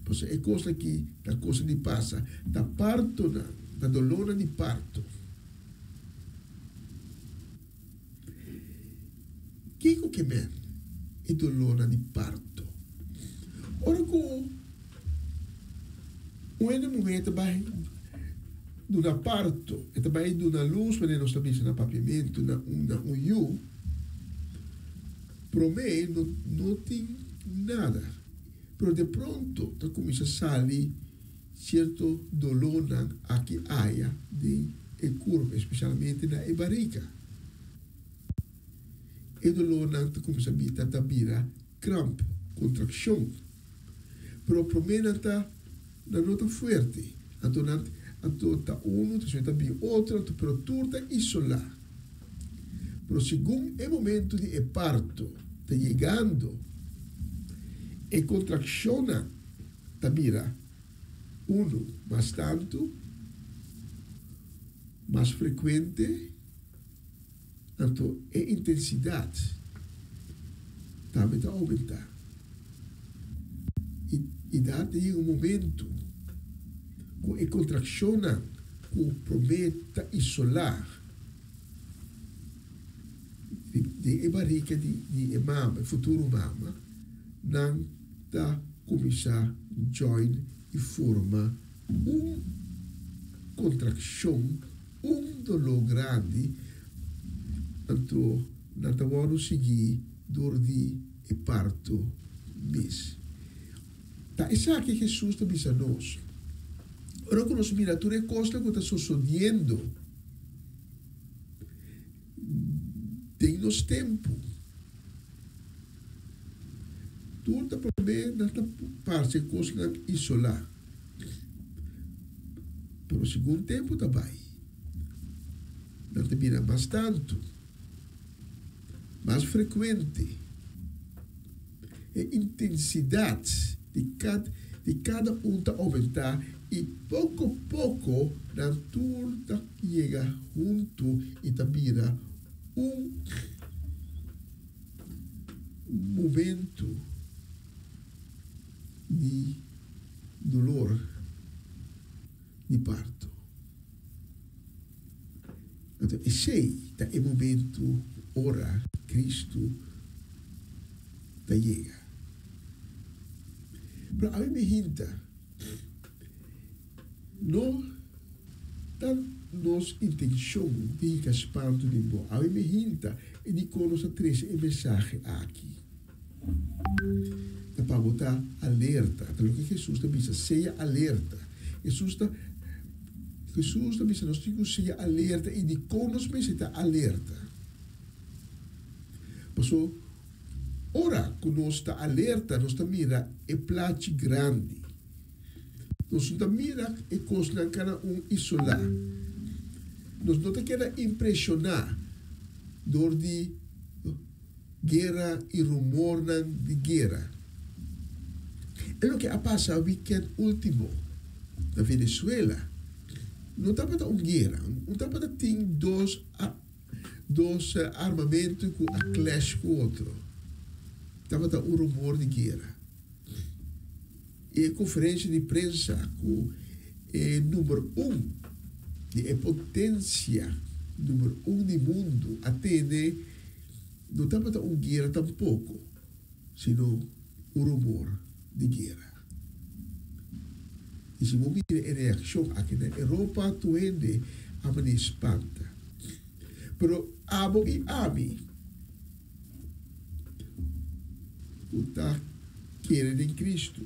pasobra e kosnan akí ta kosnan di pasa, ta partonan, ta dolónan di parto. Kiko ke men e dolónan di parto? Ora ku un hende muhé ta bai duna parto, e ta bai duna lus, manera nos ta bisa na papiamentu, na un na un yu, promé no no tin nada, pero de pronto ta kuminsá sali Cierto dolornan aki aya den e curpa, especialmente na e barica. E dolornan ta cuminsa bita ta bira cramp, contraccion. Pero prome nan ta nan no ta fuerte, anto nan anto ta uno despues ta bin otro anto pero tur ta isola. Pero segun e momento di e parto ta yegando e contraccionnan ta bira unu mas tantu, mas frekuente, anto e intensidat tambe ta oumentá. I i da ta yega un momentu ku e kontrakshonnan ku promé ta isolá den e barika di e mama, e futuro mama, nan ta. kuminsá join i forma un kontrakshon, un doló grandi, anto nan ta wòrdu sigui dor di e parto mes. Ta esaki Hesus ta bisa nos. Ora ku nos mira tur e kosnan ku ta sosodiendo den nos tempu, tur ta promé nan ta parse kosnan isolá. Pero segun tempu ta bai, nan ta bira mas tantu, mas frekuente. E intensidat di kad di kada un ta oumentá i poko poko nan tur ta yega huntu i ta bira un momentu di dolor di parto. Anto esei ta e momentu ora Kristu ta yega. Pero ami mi hinta, no ta nos intenshon di hinka spantu den bo. Ami mi hinta e dikon nos a trese e mensahe aki. Ta pa bo ta alerta. Ta loke Hesus ta bisa, sea alerta. Hesus ta Hesus ta bisa nos tin ku sea alerta i dikon nos mester ta alerta? Paso ora ku nos ta alerta nos ta mira e plachi grandi. Nos no ta mira e kosnan kada un isolá. Nos no ta keda impreshoná dor di Guera i rumornan di guera. E loke a pasa wikènt último na Venezuela no tabata un guera, no tabata tin dos dos armamentu ku a clash ku otro. Tabata un rumor di guera. E konferensha di prensa ku e number un di e potensia number un di mundu a tene no tabata un guera tampoko, sino un rumor di guera. I si bo mira e reakshon aki na Europa tur hende a manera spanta. Pero abo i ami ku ta kere den Kristu,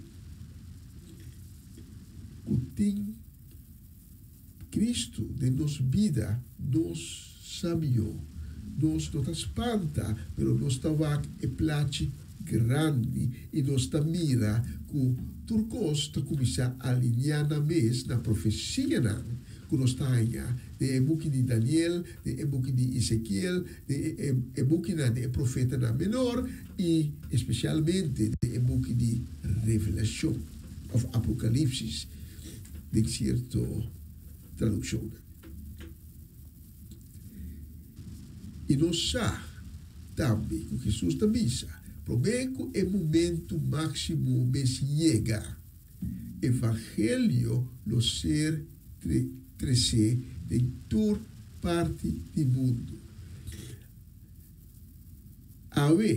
ku tin Kristu den nos bida, nos sa mihó. Nos no ta spanta, pero nos ta wak e plachi grandi i nos ta mira ku tur kos ta kuminsá alineá nan mes na profesianan ku nos ta haña den e buki di Daniel, den e buki di Ezekiel, den e bukinan di e profetanan menor i espesialmente den e buki di Revelashon òf Apokalipsis den sierto tradukshonnan. I nos sa tambe ku Hesus ta bisa, promé ku e momentu máksimo mes yega, Evangelio lo ser tresé den tur parti di mundu. Awe,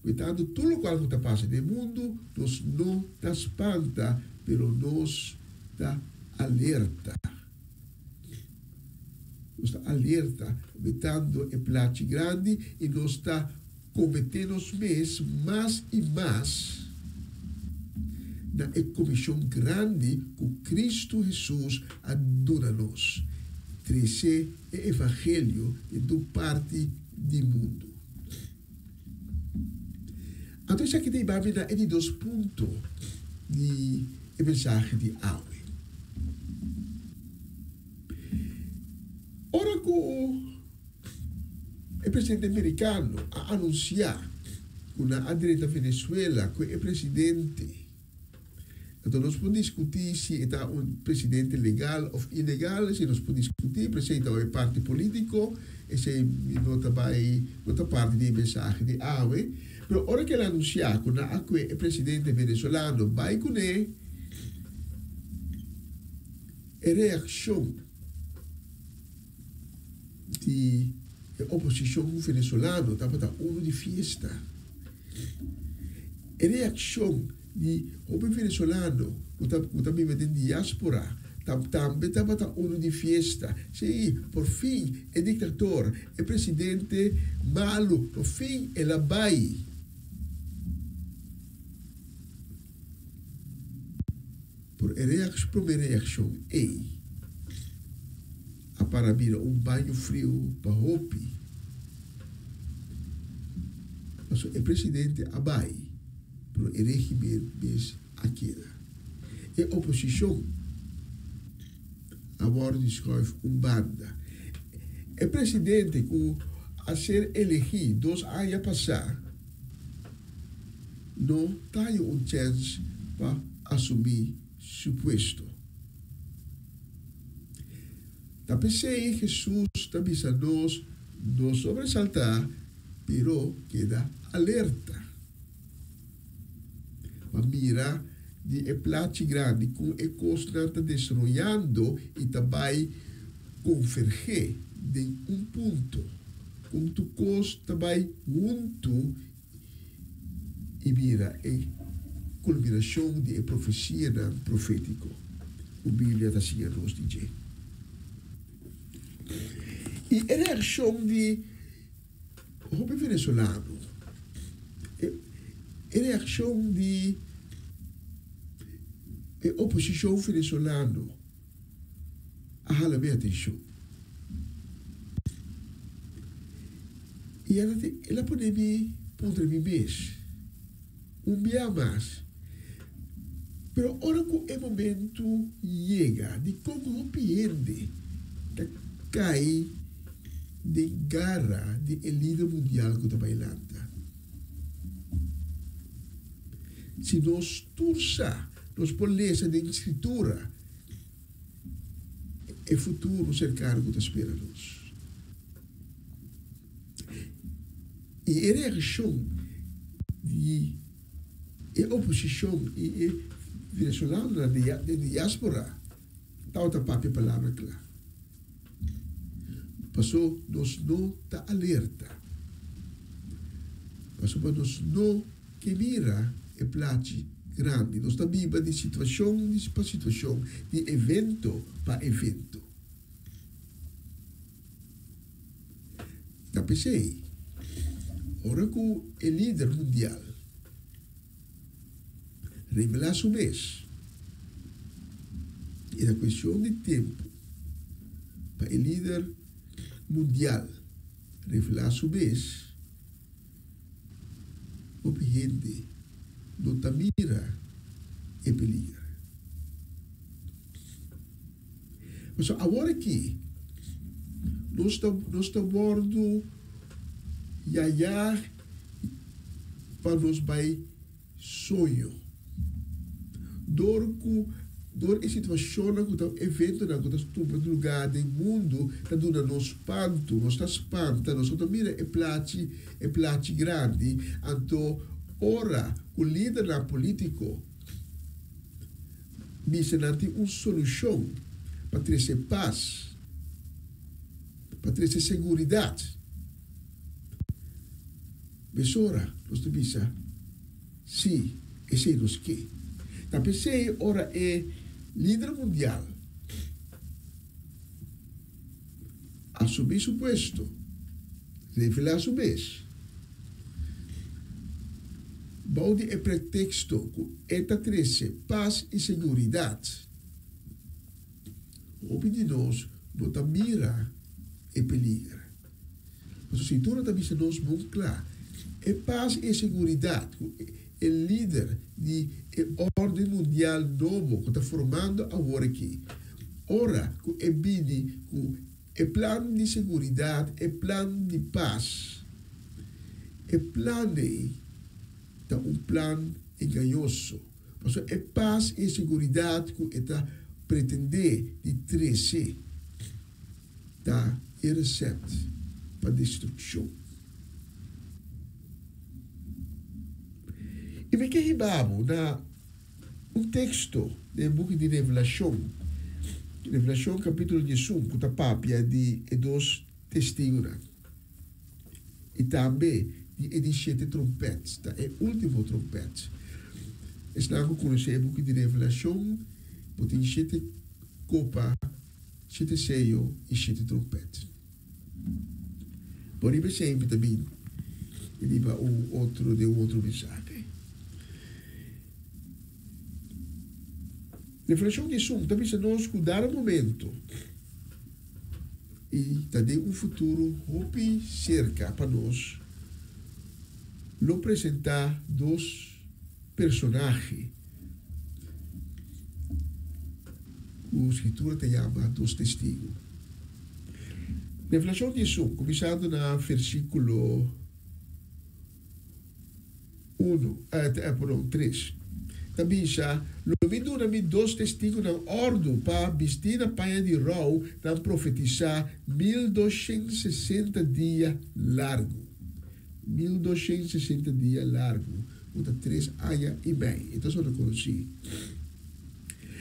wetando tur lokual ku ta pasa den mundu, nos no ta spanta, pero nos ta alerta. Nos ta alerta wetando e plachi grandi i nos ta Kometé nos mes mas i mas na e komishon grandi ku Kristu Hesus a duna nos, trese e evangelio den tur parti di mundu. Anto esaki ta hiba mi na e di dos punto di e mensahe di awe. Ora ku. E presidente merikano a anunsiá ku nan a drenta Venezuela ku e presidente. Anto nos por diskutí si e ta un presidente legal òf ilegal, esei nos por diskutí, pero esei ta e parti polítiko, esei mi no ta bai, no ta parti di e mensahe di awe. Pero ora ku el a anunsiá ku nan a kue e presidente venezolano bai kuné, e reakshon di e oposishon venezolano tabata unu di fiesta. E reakshon di hopi venezolano ku ta ku ta biba den diaspora tambe tabata unu di fiesta. Sí, por fin e dictator, e presidente malu, por fin el a bai. Por e reaccion, prome reaccion ey a para bira un baño friu pa hopi. Pasobra e presidente a bai, pero e regimen mes a keda. E oposicion a wordo di schuif un banda. E presidente cu a ser elegi dos aña pasa no ta haña un chens pa asumí su puesto. Ta p'esei Hesus ta bisa nos no sobresaltá, pero keda alerta. Pa mira di e plachi grandi kon e kosnan ta desaroyando i ta bai konvergé den un punto, kon tur kos ta bai huntu i bira e kulminashon di e profesianan profétiko ku Biblia ta siña nos di dje. I e reakshon di hopi venezolano, e reakshon di e oposishon venezolano a hala mi atenshon. I el a pone mi puntra mi mes un bia mas, Pero ora ku e momentu yega, dikon hopi hende ta kai den gara di e lider mundial ku ta bai lanta? Si nos tur sa, nos por lesa den Skritura e futuro serkano ku ta spera nos. I e reakshon di e oposishon i e venezolanonan den diaspora tabata papia palabra kla. Paso nos no ta alerta. Pasobra nos no ke mira e plachi grandi. Nos ta biba di situashon pa situashon, di evento pa evento. Ta p'esei, ora ku e lider mundial revelá su mes, e ta kuestion di tempu pa e lider mundial revelá su mes, hopi hende no ta mira e peliger. Pasobra awor aki nos ta nos ta wordu yayá pa nos bai soño. Dor ku dor e situashonnan ku ta eventonan ku ta tuma lugá den mundu ta duna nos spantu, nos ta spanta, nos no ta mira e plachi e plachi grandi. Anto ora ku lidernan polítiko Bisa nan tin un solushon pa trese pas, pa trese seguridat. Mesora nos ta bisa, Sí, esei nos ke. Ta p'esei ora e lider mundial asumí su puesto, revelá su mes, bou di e preteksto ku e ta trese pas i seguridat, hopi di nos no ta mira e peliger. Pasobra Skritura ta bisa nos bon kla, e pas i e seguridat ku e lider di e órden mundial nobo ku ta formando awor aki, ora ku e bini ku E plan di seguridat, e plan di pas. E plan ei ta un plan engañoso, pasobra e pas i e seguridat ku e ta pretendé di trese ta e resèpt pa destrukshon. I mi ke hiba bo na Un teksto den e buki di Revelashon, Revelashon kapítulo diesun, ku ta papia di e dos testigunan i tambe di e di shete trompèt, ta e último trompèt. Esnan ku konosé e buki di Revelashon, bo tin shete kopa, shete seyo i shete trompèt. Bo riba esei mi ta bin riba un otro den un otro mensahe. Revelashon di esun ta bisa nos ku dado momento i ta den un futuro hopi serka pa nos lo presentá dos personahe ku Skritura ta yama dos testigu. Revelashon di esun, kuminsando na versíkulo unu, perdon, tres, ta bisa, Lo mi duna mi dos testigunan òrdu pa, bistí na paña di rou, nan profetisá 1260 dia largu. 1260 dia largu, ku ta tres aña i mei. E ta sona konosí.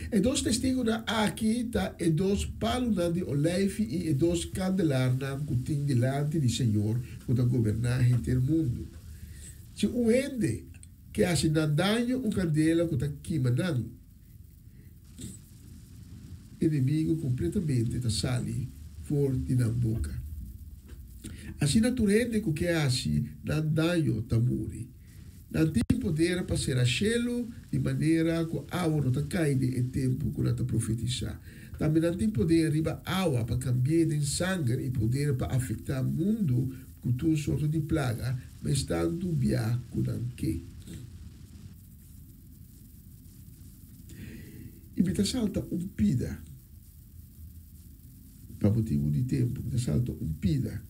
E dos testigunan aki ta e dos palunan di oleifi i e dos kandelarnan ku tin dilanti di Señor ku ta goberná henter mundu. Si un hende ke hasi nan daño, un kandela ku ta kima nan enemigu kompletamente ta sali for di nan boka. Asina tur hende ku ke hasi nan daño ta muri. Nan tin poder pa sera shelu di manera ku awa no ta kai den e tempu ku nan ta profetisá. Tambe nan tin poder riba awa pa kambi'é den sanger i poder pa afektá mundu ku tur sorto di plaga, mes tantu bia ku nan ke. I mi ta salta un pida, pa motibu di tempu, mi ta salta un pida.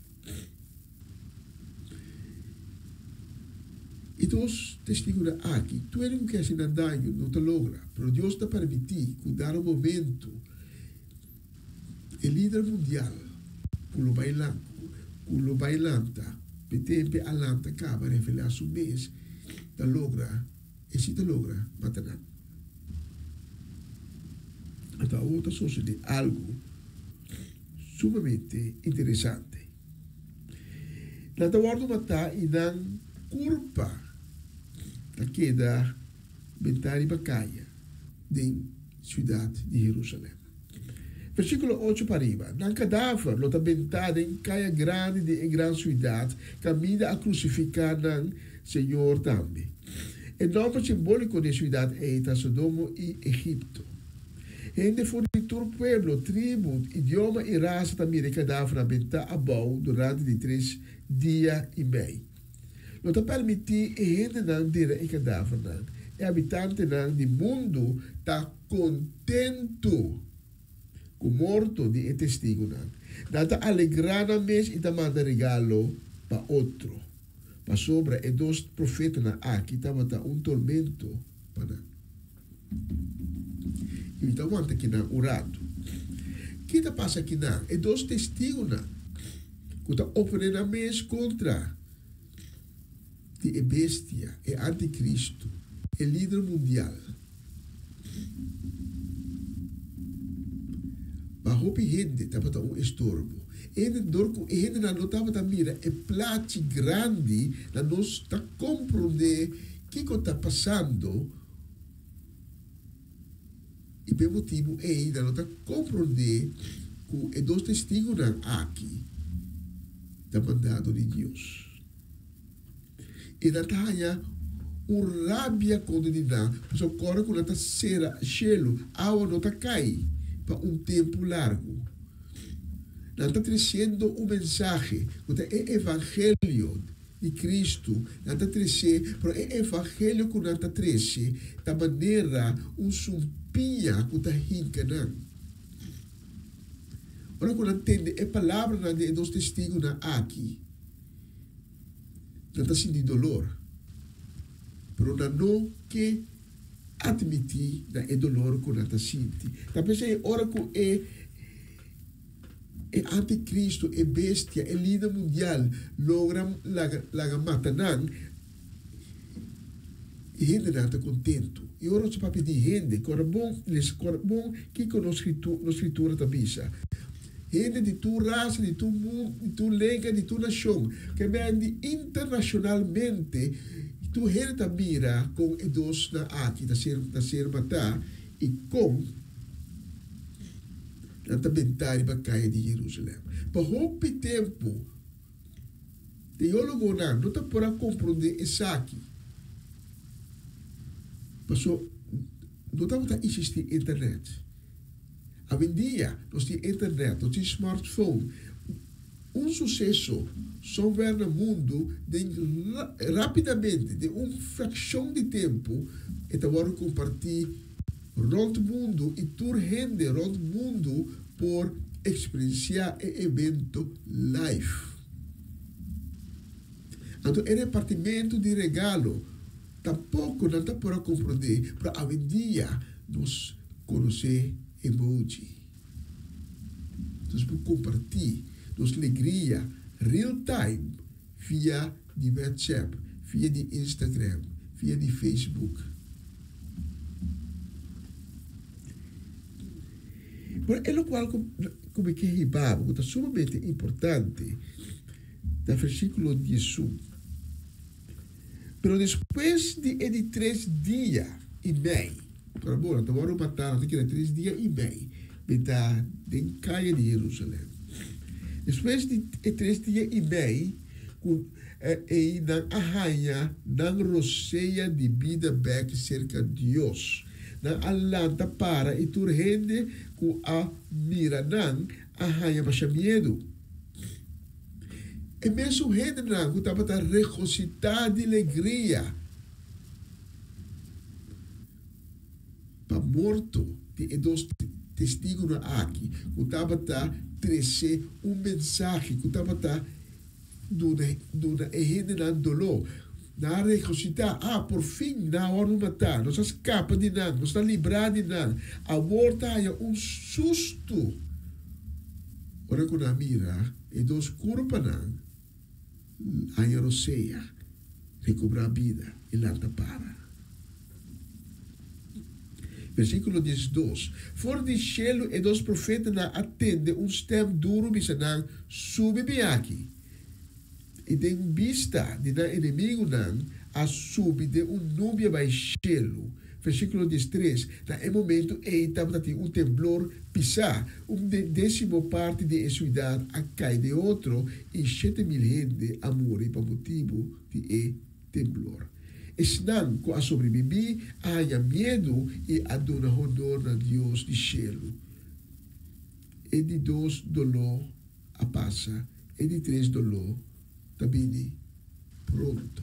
E dos testigunan aki, tur hende ku ke hasi nan daño no ta logra, pero Dios ta permití ku dado momento e lider mundial ku lo bai ku lo bai lanta, p'e tempu a lanta kaba revelá su mes, ta logra, e si ta logra mata nan. Anto awor ta sosodé algu sumamente interesante. Nan ta wòrdu matá i nan kurpa ta keda bentá riba kaya den siudat di Herusalèm. Versíkulo ocho pa riba, Nan kadaver lo ta bentá den kaya grandi di e gran siudat kaminda a krusifiká nan Señor tambe. E nòmber simbóliko di e siudat ei ta Sodomo i Egipto. Hende for di tur pueblo, tribu, idioma i rasa ta mira e kadavernan bentá abou durante di tres dia i mei. No ta permití e hendenan dera e kadavernan. E habitantenan di mundu ta kontentu ku morto di e testigunan. Nan ta alegrá nan mes i ta manda regalo pa otro, pasobra e dos profetanan aki tabata un tormento pa nan. I mi ta wanta kinan un ratu. Ki ta pasa kinan? E dos testigunan ku ta oponé nan mes kontra di e bestia, e antikristu, e lider mundial. Pa hopi hende tabata un estorbo. E hende dor ku e hendenan no tabata mira e plachi grandi, nan no ta komprondé kiko ta pasando. I p'e motibu ei nan no ta komprondé ku e dos testigunan aki ta mandado di Dios. I nan ta haña un rabia kontra di nan, pasobra kòrda ku nan ta sera shelu, awa no ta kai pa un tempu largu. Nan ta tresiendo un mensahe ku ta e evangelio di Cristo nan ta trece, pero e evangelio cu nan ta trece ta manera un sumpiña cu ta hinca nan. Ora cu nan tende e palabranan di e dos testigonan aki, nan ta sinti dolor, pero nan no ke admiti na e dolor cu nan ta sinti. Ta p'esei ora cu e. E anticristo, e bestia, e lider mundial logra laga laga mata nan, e hendenan ta kontentu. I ora nos ta papia di hende, kòrda bon, lesa kòrda bon kiko nos skritu nos skritura ta bisa. Hende di tur rasa, di tur mundu, di tur lenga, di tur nashon, ke bèn di internashonalmente. Tur hende ta mira kon e dosnan aki ta ser ta ser matá i kon nan ta bentá riba kaya di Jerusalèm. Pa hopi tempu teólogonan no ta por a komprondé esaki, pasobra no tabata eksistí internet. Awendia nos tin internet, nos tin smartphone. Un suseso somewhere na mundu den rapidamente, den un fraccion di tempu, e ta wòrdu kompartí rònt mundu i tur hende rònt mundu por eksperensiá e evento live. Anto e repartimentu di regalo tampoko nan ta por a komprondé, pero awendia nos konosé emoji. Nos por kompartí nos legria real time via di WhatsApp, via di Instagram, via di Facebook. Pero e lokual ku ku mi ke hiba bo ku ta sumamente importante ta versíkulo diesun. Pero despues di e di tres dia i mei, ora bo nan ta wòrdu matá, nan ta keda tres dia i mei bentá den kaya di Jerusalèm. Despues di e tres dia i mei ku ei nan a haña nan rosea di bida bèk serka Dios, nan a lanta para i tur hende ku a mira nan a haña masha miedu. E mesun hendenan ku tabata regositá di legria pa morto di e dos testigunan aki ku tabata trese un mensahe ku tabata duna duna e hendenan doló, nan a regositá, Ah, por fin nan a wòrdu matá! Nos a skapa di nan! Nos ta librá di nan! Awor ta haña un sustu! Ora ku nan mira e dos kurpanan haña rosea, rekobrá bida i lanta para. Versíkulo diesdos, For di shelu e dos profetanan a tende un stèm duru bisa nan, Subi bin aki. I den bista di nan enemigunan a subi den un nubia bai shelu. Versíkulo diestres, Na e momentu ei tabata tin un temblor pisá, un désimo parti di e siudat a kai den otro i 7000 hende a muri pa motibu di e temblor. Esnan ku a sobrebibí a haña miedu i a duna honor na Dios di shelu. E di dos doló a pasa, e di tres doló ta bini pronto.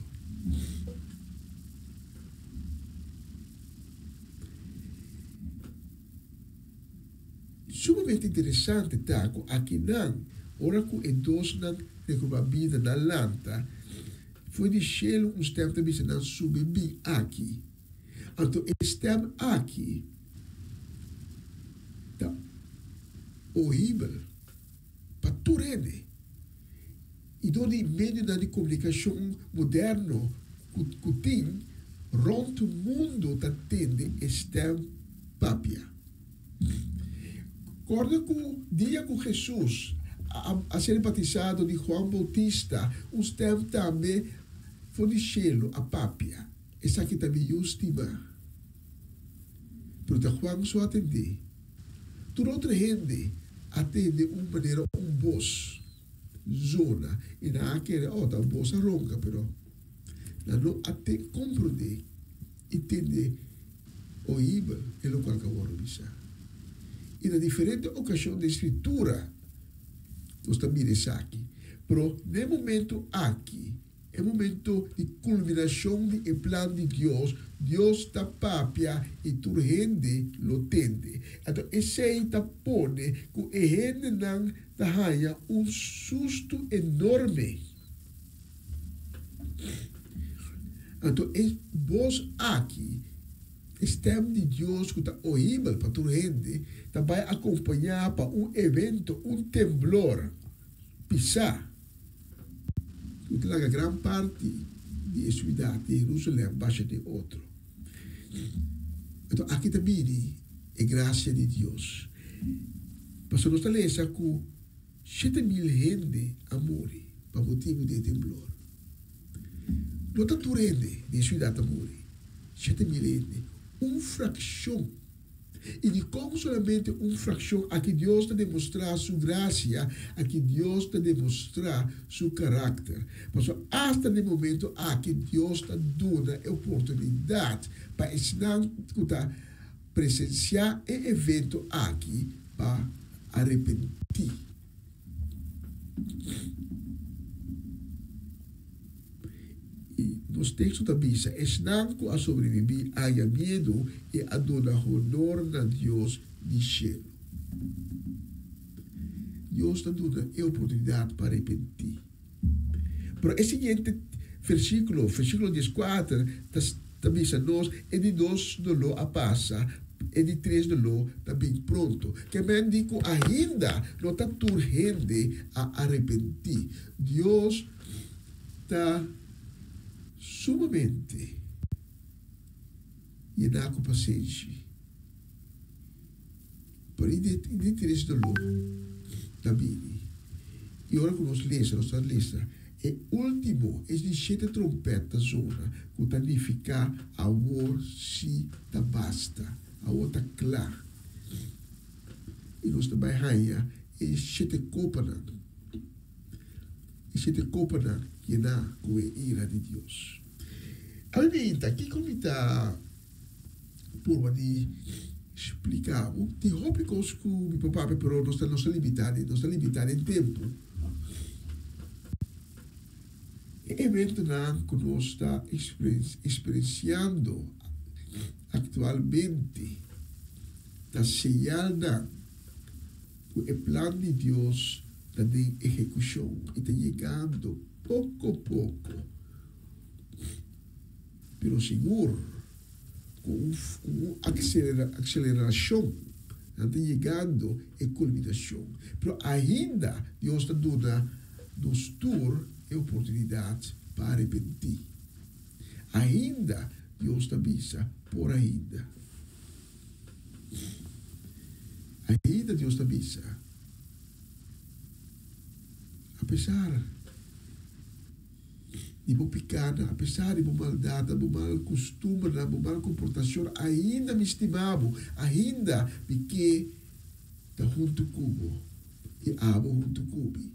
Sumamente interesante ta ku akinan, ora ku e dosnan rekobrá bida nan lanta, for di shelu un stèm ta bisa nan subi bin aki. Anto e stèm aki ta ohibel pa tur hende. I dor di medionan di komunikashon moderno ku tin rònt mundu ta tende e stèm papia. Kòrda ku dia ku Hesus a ser batisá dor di Huan Boutista, un stèm tambe for di shelu a papia, Esaki ta mi Yu stimá. Pero ta Huan so a tend'é. Tur otro hende a tende un manera un bos zona i nan a kere, oh, ta un bos a ronka, pero nan no a te komprondé i tende oibel e lokual ku a wòrdu bisá. I na diferente okashon den Skritura nos ta mira esaki, pero na e momentu aki, E momento di kulminashon di e plan di Dios, Dios ta papia i tur hende lo tende. Anto esei ta pone ku e hendenan ta haña un sustu enorme. Anto e bos aki, e stèm di Dios ku ta oibel pa tur hende, ta bai akompañá pa un evento, un temblor pisá. Ku ta laga gran parti di e siudat di Jerusalèm basha den otro. Anto aki ta bini e grasia di Dios. Pasobra nos ta lesa ku 7000 hende a muri pa motibu di e temblor. No ta tur hende den siudat a muri, 7000 hende, un frakshon. I dikon solamente un frakshon? Aki Dios ta demostrá su grasia, aki Dios ta demostrá su karakter. Pasobra asta den momento aki Dios ta duna e oportunidat pa esnan ku ta presensiá e evento aki pa arepentí. I nos teksto ta bisa, Esnan ku a sobrebibí a haña miedu i a duna honor na Dios di shelu. Dios ta duna e oportunidat pa arepentí. Pero e siguiente versíkulo, versíkulo dieskuater, ta ta bisa nos, E di dos doló a pasa, e di tres doló ta bin pronto. Ke men di ku ainda no ta tur hende a arepentí. Dios ta sumamente yená ku pasenshi. Pero e di tres doló ta bini. I ora ku nos lesa, nos ta lesa e último, es di shete trompèt ta zona, ku ta nifiká awor sí ta basta, awor ta kla. I nos ta bai haña e shete kopanan. E shete kopanan yená ku e ira di Dios. Ami mi ta, kiko mi ta purba di splika bo? Tin hopi kos ku mi por papia, pero nos ta nos ta limitá den nos ta limitá den tempu. E eventonan ku nos ta eksperensiando aktualmente ta señalnan ku e plan di Dios ta den ehekushon i ta yegando poko poko, pero sigur ku un ku un akselerashon nan ta yegando e kulminashon. Pero ainda Dios ta duna nos tur e oportunidat pa arepentí. Ainda Dios ta bisa por ainda. Ainda Dios ta bisa, Apesar di bo pikánan, apesar di bo maldatnan, bo mal kustumbernan, bo mal komportashon, ainda mi stima bo, ainda mi ke ta huntu ku bo i abo huntu ku mi.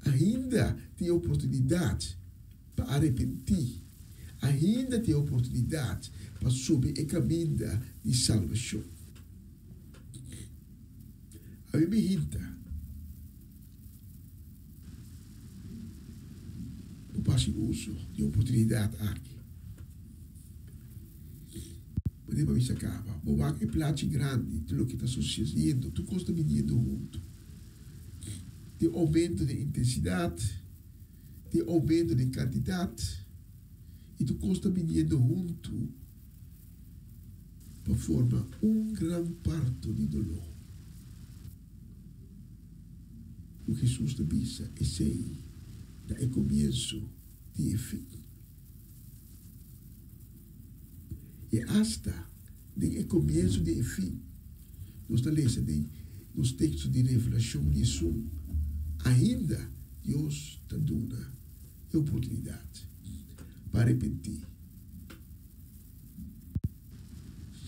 Ainda tin oportunidat pa arepentí. Ainda tin oportunidat pa subi e kaminda di salbashon. Ami mi hinta bo pa hasi uso di e oportunidat aki. Bo den pa bisa kaba, bo wak e plachi grandi di loke ta susediendo, tur kos ta biniendo huntu. Tin oumento den intensidat. Tin oumento den kantidat i tur kos ta biniendo huntu pa forma un gran parto di doló. Ku Hesus ta bisa esei ta e komienso di e fin. I asta den e komienso di e fin, nos ta lesa den nos teksto di Revelashon di esun, ainda Dios ta duna e oportunidat pa arepentí.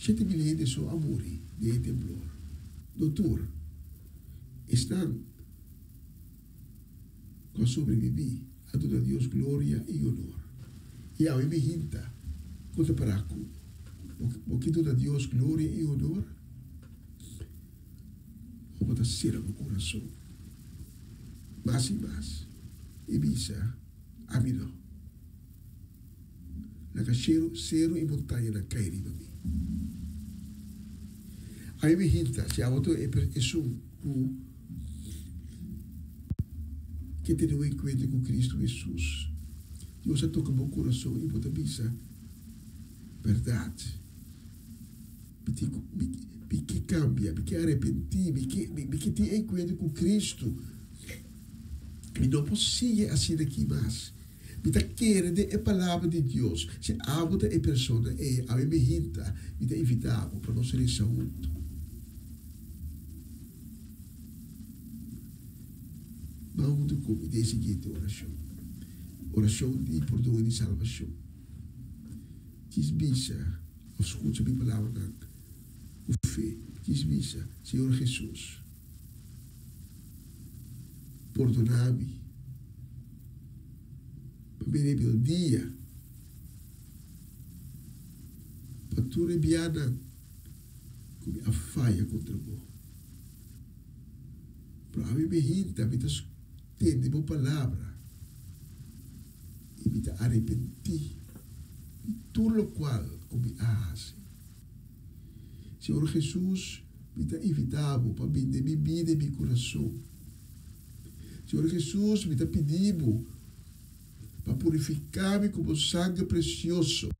7000 hende so a muri den e temblor. No tur esnan ku a sobrebibí a duna Dios gloria i onor. I awe mi hinta ku ta pará ku bo. Bo ke duna Dios gloria i onor? Òf bo ta sera bo kurason mas i mas i bisa, Ami no. Laga seru i montañanan kai riba mi. Ami mi hinta si abo ta esun ku ke tene un enkuentro ku Kristu Hesus. Dios a toka bo kurason i bo ta bisa, Bèrdat, mi tin ku, mi ke kambia, mi ke arepentí, mi ke, mi ke tin enkuentro ku Kristu. Mi no por sigui asina aki mas. Mi ta kere den e Palabra di Dios. Si abo ta e persona ei, awe mi hinta, mi ta invitá bo pa nos resa huntu. Ban huntu ku mi den e siguiente orashon. Orashon di pordon i di salbashon. Djis bisa òf skucha mi palabranan ku fe. Djis bisa, Señor Hesus, pordona mi pa mi rebeldia, pa tur e bianan ku mi a faya kontra bo. Pero ami mi hinta, mi ta tende bo palabra i mi ta arepentí di tur lokual ku mi a hasi. Señor Hesus, mi ta invitá bo pa bin den mi bida i mi kurason. Señor Hesus, mi ta pidi bo pa purifiká mi ku bo sanger presioso.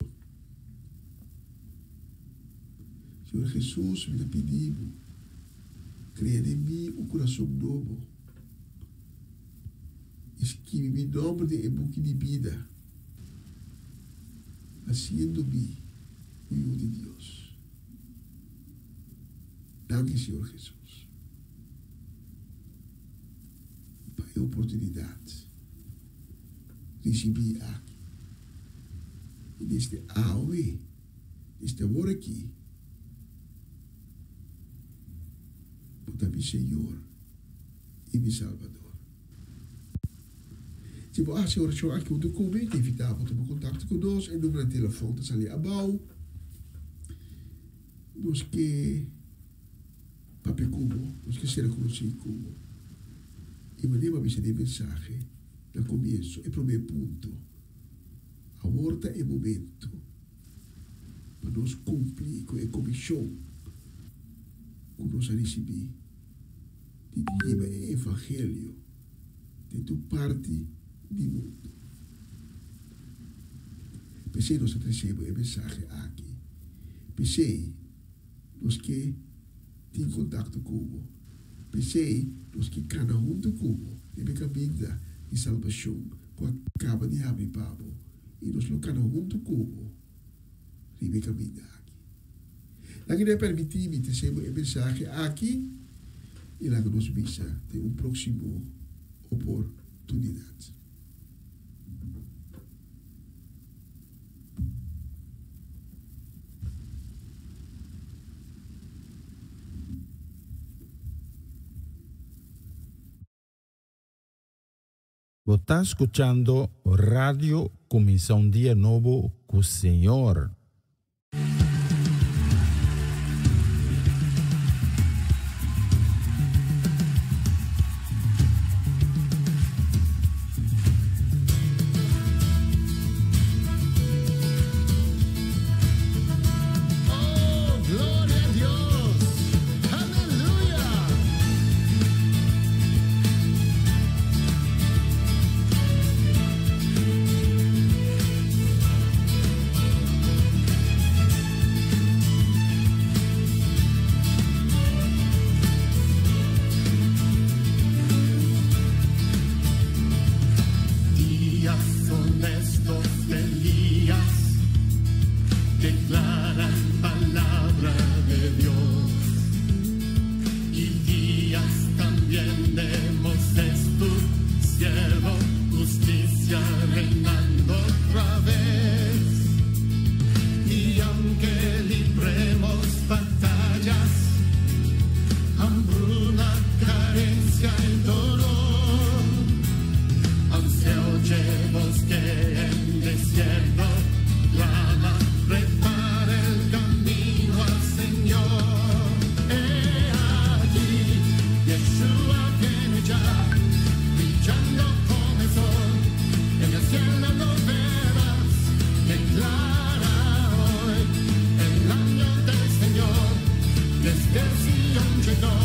Señor Hesus, mi ta pidi bo, krea den mi un kurason nobo. I skibi mi nomber den e buki di bida, hasiendo mi un yu di Dios. Danki, Señor Hesus, pa e oportunidat risibí aki. I desde awe, desde awor aki, bo ta mi Señor i mi Salbador. Si bo hasi orashon aki huntu ku mi, ta invitá bo tuma kontakto ku nos. E numero di telefòn ta sali abou. Nos ke papia ku bo, nos ke sera konosí ku bo. I manera bo a bisa den e mensahe na komienso, e promé punto, awor ta e momento pa nos kumpli ku e komishon ku nos a risibí di hiba e evangelio den tur parti di mundu. P'esei nos ta trese bo e mensahe aki. P'esei nos ke tin kontakto ku bo. P'esei nos ke kana huntu ku bo riba e kaminda di salbashon ku a kaba di habri pa bo, i nos lo kana huntu ku bo riba e kaminda aki. Laga Dios permití mi trese bo e mensahe aki i laga nos bisa den un próksimo oportunidat. Bo ta skuchando Radio Kuminsá un Dia Nobo ku Señor. Oh, gloria a Dios! Aleluya! Días son estos de Elías, declaran palabra de Dios. Y días también de Moisés, tu siervo, justicia reinando otra vez. Y aunque libremos batallas, hambruna, carencia y dolor, aún se oye voz que en desierto clama, prepara el camino al Señor. He aquí, Yeshua viene ya, brillando como el sol, en el cielo lo verás, declara hoy el año del Señor, desde Sion llegó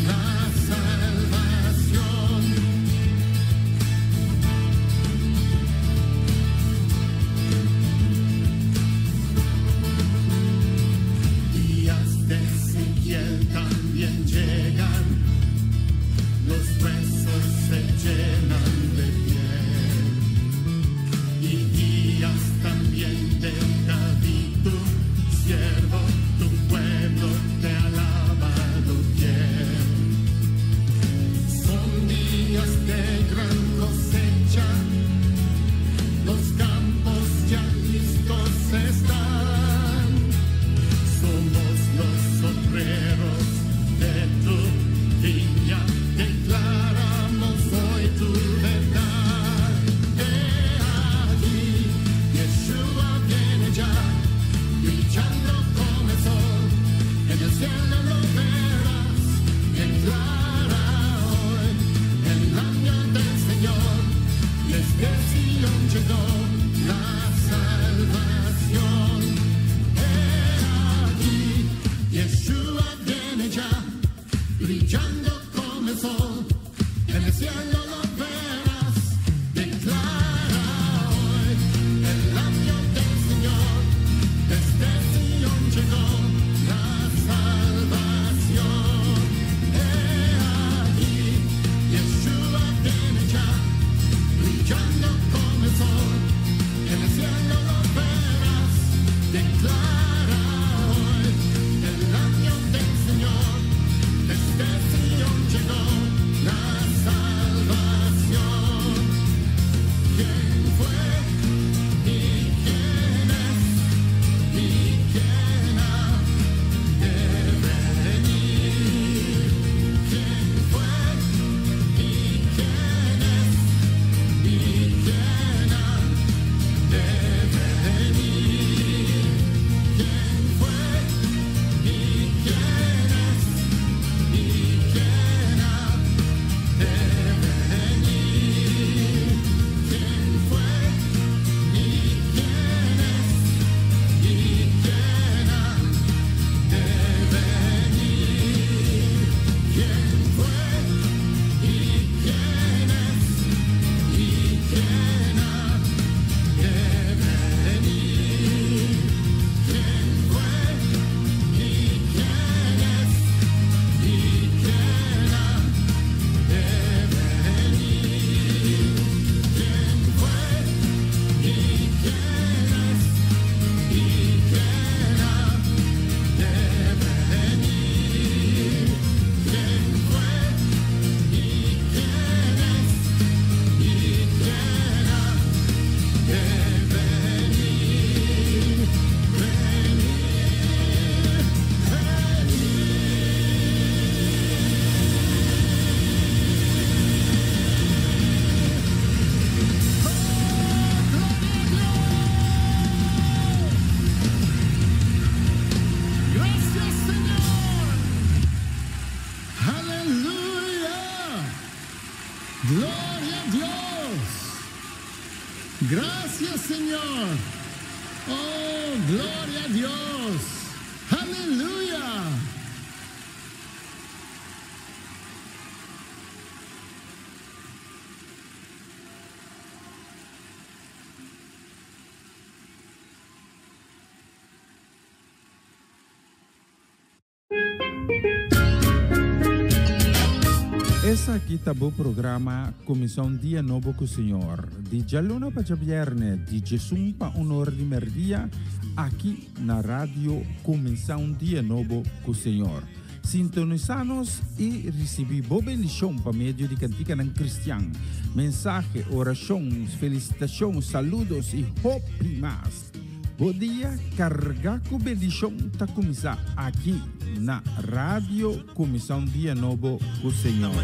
la salvación. Días de Ezequiel también llegan, los huesos se llenan de piel. Y días también de David, tu siervo, tu pueblo te alaba doquier. Son días de gran cosecha, cielo lo verás. Declara hoy el año del Señor. Desde Sion llegó la salvación. He aquí, Yeshua viene ya, brillando como el sol. En el cielo lo verás. Declara hoy el año del Señor. Desde Sion llegó la salvación. ¿Quién fue y quién es y quién ha de venir? ¿Quién fue y quién es y quién ha de venir? ¿Quién fue y quién es y quién ha de venir? ¿Quién fue y quién es y quién ha de venir? ¿Quién fue y quién es y quién ha de venir? ¿Quién fue y quién es y quién ha de venir? ¿Quién fue y quién es y quién ha de venir? ¿Quién fue y quién es y quién ha de venir? Venir, Gracias, Señor. Aleluya. Gloria a Dios. Gracias, Señor. Oh, gloria a Dios. Aleluya. Esaki ta bo programa Kuminsá un Dia Nobo ku Señor, di djaluna pa djabièrnè, di djesun pa un or di mèrdia, aki na Radio Kuminsá un Dia Nobo ku Señor. Sintonisá nos i risibí bo bendishon pa medio di kantikanan kristian, mensahe, orashon, felisitashon, saludos i hopi mas. Bo dia carga cu bendicion ta cuminsa aki na Radio Cuminsa un Dia Nobo cu Señor.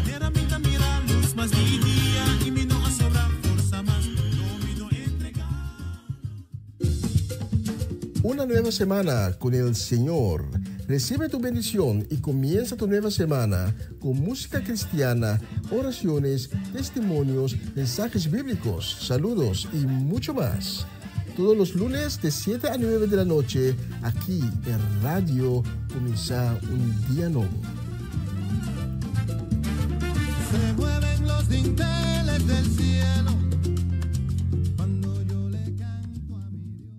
Una nueva semana con el Señor. Recibe tu bendición y comienza tu nueva semana con música cristiana, oraciones, testimonios, mensajes bíblicos, saludos y mucho más. Todos los lunes de 7 a 9 de la noche, aquí en Radio Comienza un Día Nuevo. Se mueven los dinteles del cielo cuando yo le canto a mi Dios.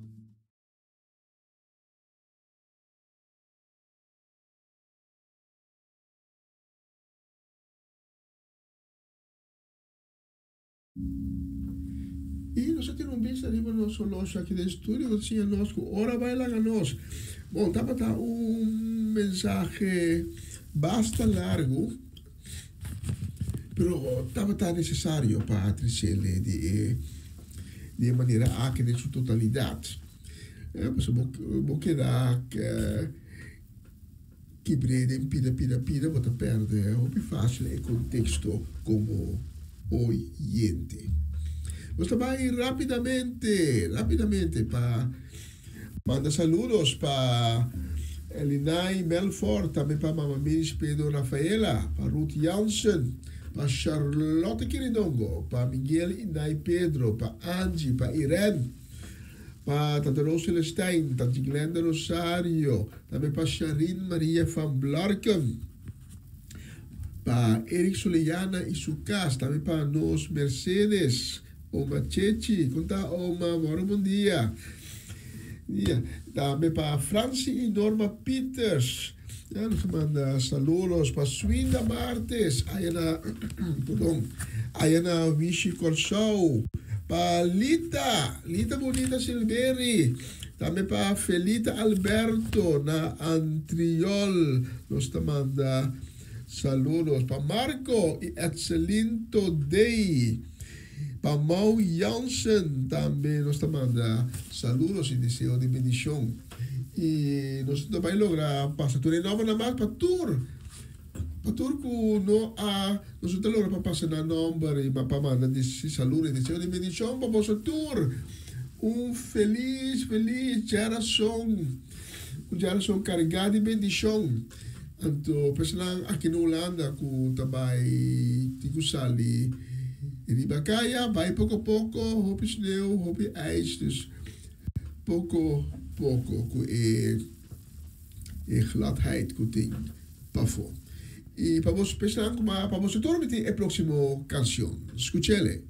I nos a tira un bista riba nos horloge aki den studio ku ta siña nos ku ora bai laga nos. Bon, tabata un mensahe basta largu, pero tabata nesesario pa tresele di e di e manera aki den su totalidat. Pasobra bo bo keda Kibr'é den pida pida pida bo ta pèrdè hopi fásil e konteksto komo oyente. Nos ta bai rápidamente, rápidamente pa manda saludos pa Elinay Melfort, tambe pa Mama Miris Pedro Rafaela, pa Ruth Jansen, pa Charlotte Kiridongo, pa Miguel Inay Pedro, pa Angie, pa Irene. Pa Tata Roos Celestijn, Tanchi Glenda Rosario, tambe pa Sharine Maria van Blarken. Pa Eric Soleyana y su cas, tambe pa nos Mercedes, Oma Chechi, con ta Oma, moro bon dia. Dia. Tambe pa Franci y Norma Peters. Ya, nos manda saludos pa Swinda Martes, aya na, perdon, aya na Wishi Corsou. Pa Lita, Lita Bonita Silveri. Tambe pa Felita Alberto na Antriol. Nos ta manda saludos. Pa Marco y Etselinto Day. Pa Mau Jansen tambe nos ta manda saludos y deseo di bendicion. Y nos ta bay logra pasa tur e nombernan mas pa tur. Pa tur cu no a, nos ta logra pa pasa nan nomber y pa manda saludo y deseo di bendicion pa boso tur. Un feliz, feliz djarason. Un djarason carga di bendicion. Anto personanan aki na Hulanda cu ta bay tin cu sali riba caya, bay poco poco, hopi sneeuw, hopi ijs, dus poco poco cu e e gladheid cu tin pafo. Y pa boso personanan cu pa boso tur mi tin e proximo cancion. Scuchele.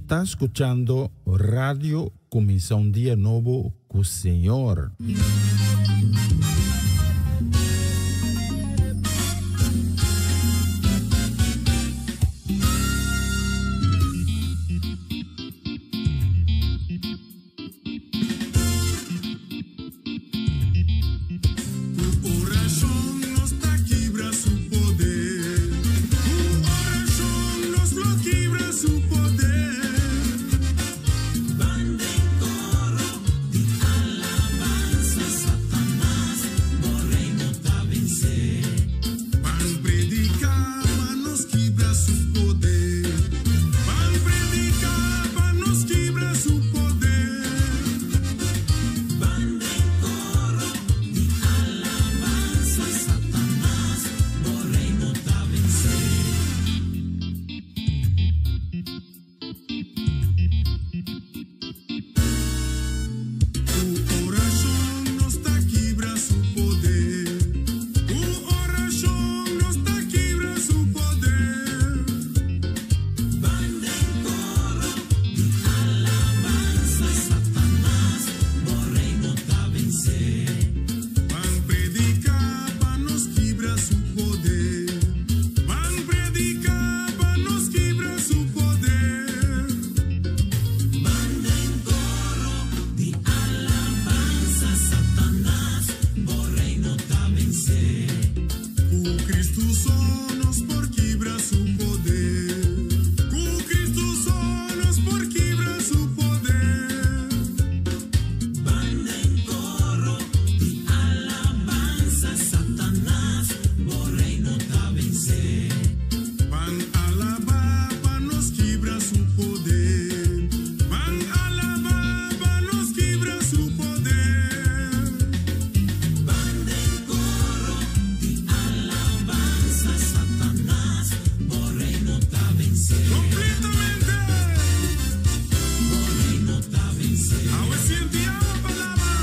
ta skuchando Radio Kuminsá un Dia Nobo ku Señor. Ku orashon nos ta kibra su poder. Ku orashon nos lo kibra su poder. Ban den koro di alabansa, Satanas, bo reino ta vensé. Ban prediká pa nos kibra su poder. Ban prediká pa nos kibra su poder. Ban den koro di alabansa, Satanas, bo reino ta vensé. Ku orashon nos ta kibra su poder. Ku orashon nos ta kibra su poder. Ban den koro di alabansa, Satanas, bo reino ta vensé. Ban prediká pa nos kibra su poder. Ban prediká pa nos kibra su poder. Ban den koro di alabansa, Satanas, bo reino ta vensé. Ku Kristu so nos por kibra su poder. Ku Kristu so nos por kibra su poder. Ban den koro di alabansa, Satanas, bo reino ta vensé. Ban alabá pa nos kibra su poder. Ban alabá pa nos kibra su poder. Ban den koro di alabansa, Satanas, bo reino ta vensé. Kompletamente! Bo reino ta vensé. Awe sinti awa palabra.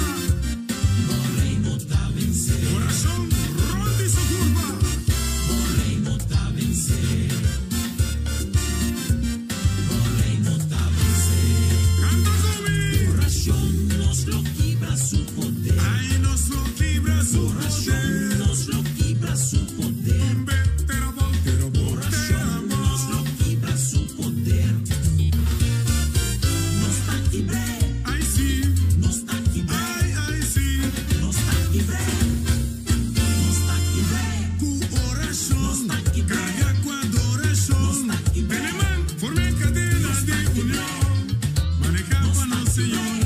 Bo reino ta vensé. Orashon rònt di su kurpa. Bo reino ta vensé. Bo reino ta vensé. Kanta ku mi. Orashon nos lo kibra su poder. Ai, nos lo kibra su poder. Orashon nos lo kibra su poder. Orashon nos lo kibra su poder. Nos ta kibr'é. Ai sí. Nos ta kibr'é. Ai, ai sí. Nos ta kibr'é. Nos ta kibr'é. Ku orashon. Nos ta kibr'é. Karga ku adorashon. Nos ta kibr'é. Tene man, forma e kadena di union. Manehá pa nos Señor.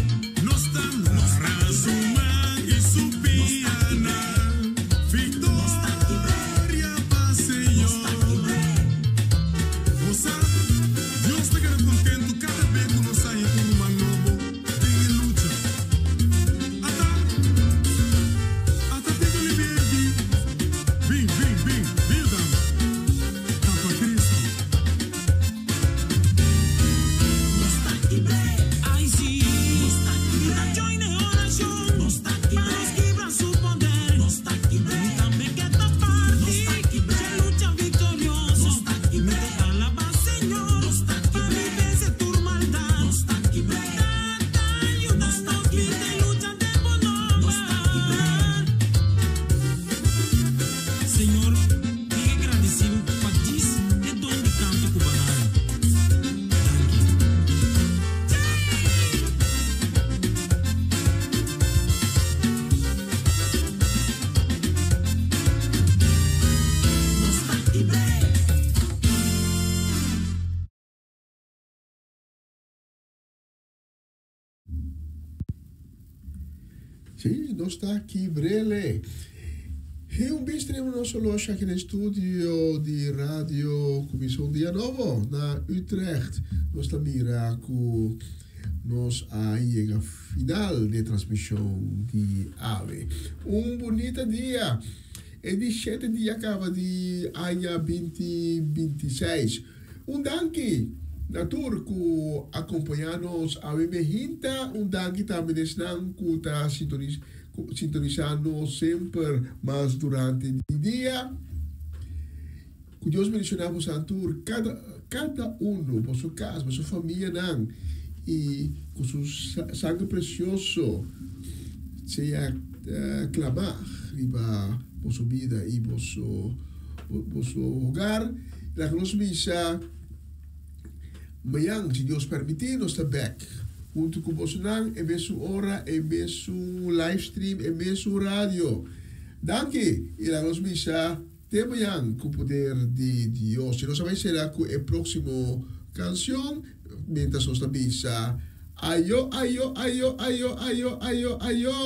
Nos ta mara su man i su pianan. Viktoria pa Señor. Bo sa, Dios ta keda kontentu kada be ku nos haña un ruman nobo den e lucha. Ata, ata Tito Olivier di, Bin, bin, bin, bin dan, ta pa Cristo. Nos ta kibr'é, ai sí. Nos ta kibr'é. Ta join e orashon. Nos ta kibr'é. Pa nos kibra su poder. Nos ta kibr'é. Mi tambe ke ta parti. Nos ta kibr'é. Dje lucha viktorioso. Nos ta kibr'é. Mi ta alabá Señor. Nos ta kibr'é. Pa mi vense tur maldat. Nos ta kibr'é. Tata yuda nos bida e lucha den bo nomber. Nos ta kibr'é. Señor, mi ke gradisí bo pa djis e don di kanto ku bo a dami. Danki. Nos ta kibr'é. Sí, nos ta kibrele. Hey, un bes tenemos nos solo aki den studio di Radio Cuminsa un Dia Nobo na Utrecht. Nos ta mira cu nos a yega final di e transmision di awe. Un bunita dia. E di shete dia caba di aña binti bintiseis. Un danki na tur ku a kompañá nos awe mehinta. Un danki tambe na esnan ku ta sintonisá nos semper mas durante di dia. Ku Dios bendishoná bosan tur kada. kada unu, boso kas, boso famianan i ku su sanger presioso sea klamá riba boso bida i boso boso hogar. Laga nos bisa mañan, si Dios permití, nos ta bèk huntu ku bosonan e mesun ora, e mesun livestream, e mesun radio. Danki i laga nos bisa te mañan ku poder di Dios. I nos a bai sera ku e próksimo kanshon mientras nos ta bisa ayo ayo ayo ayo ayo ayo ayo.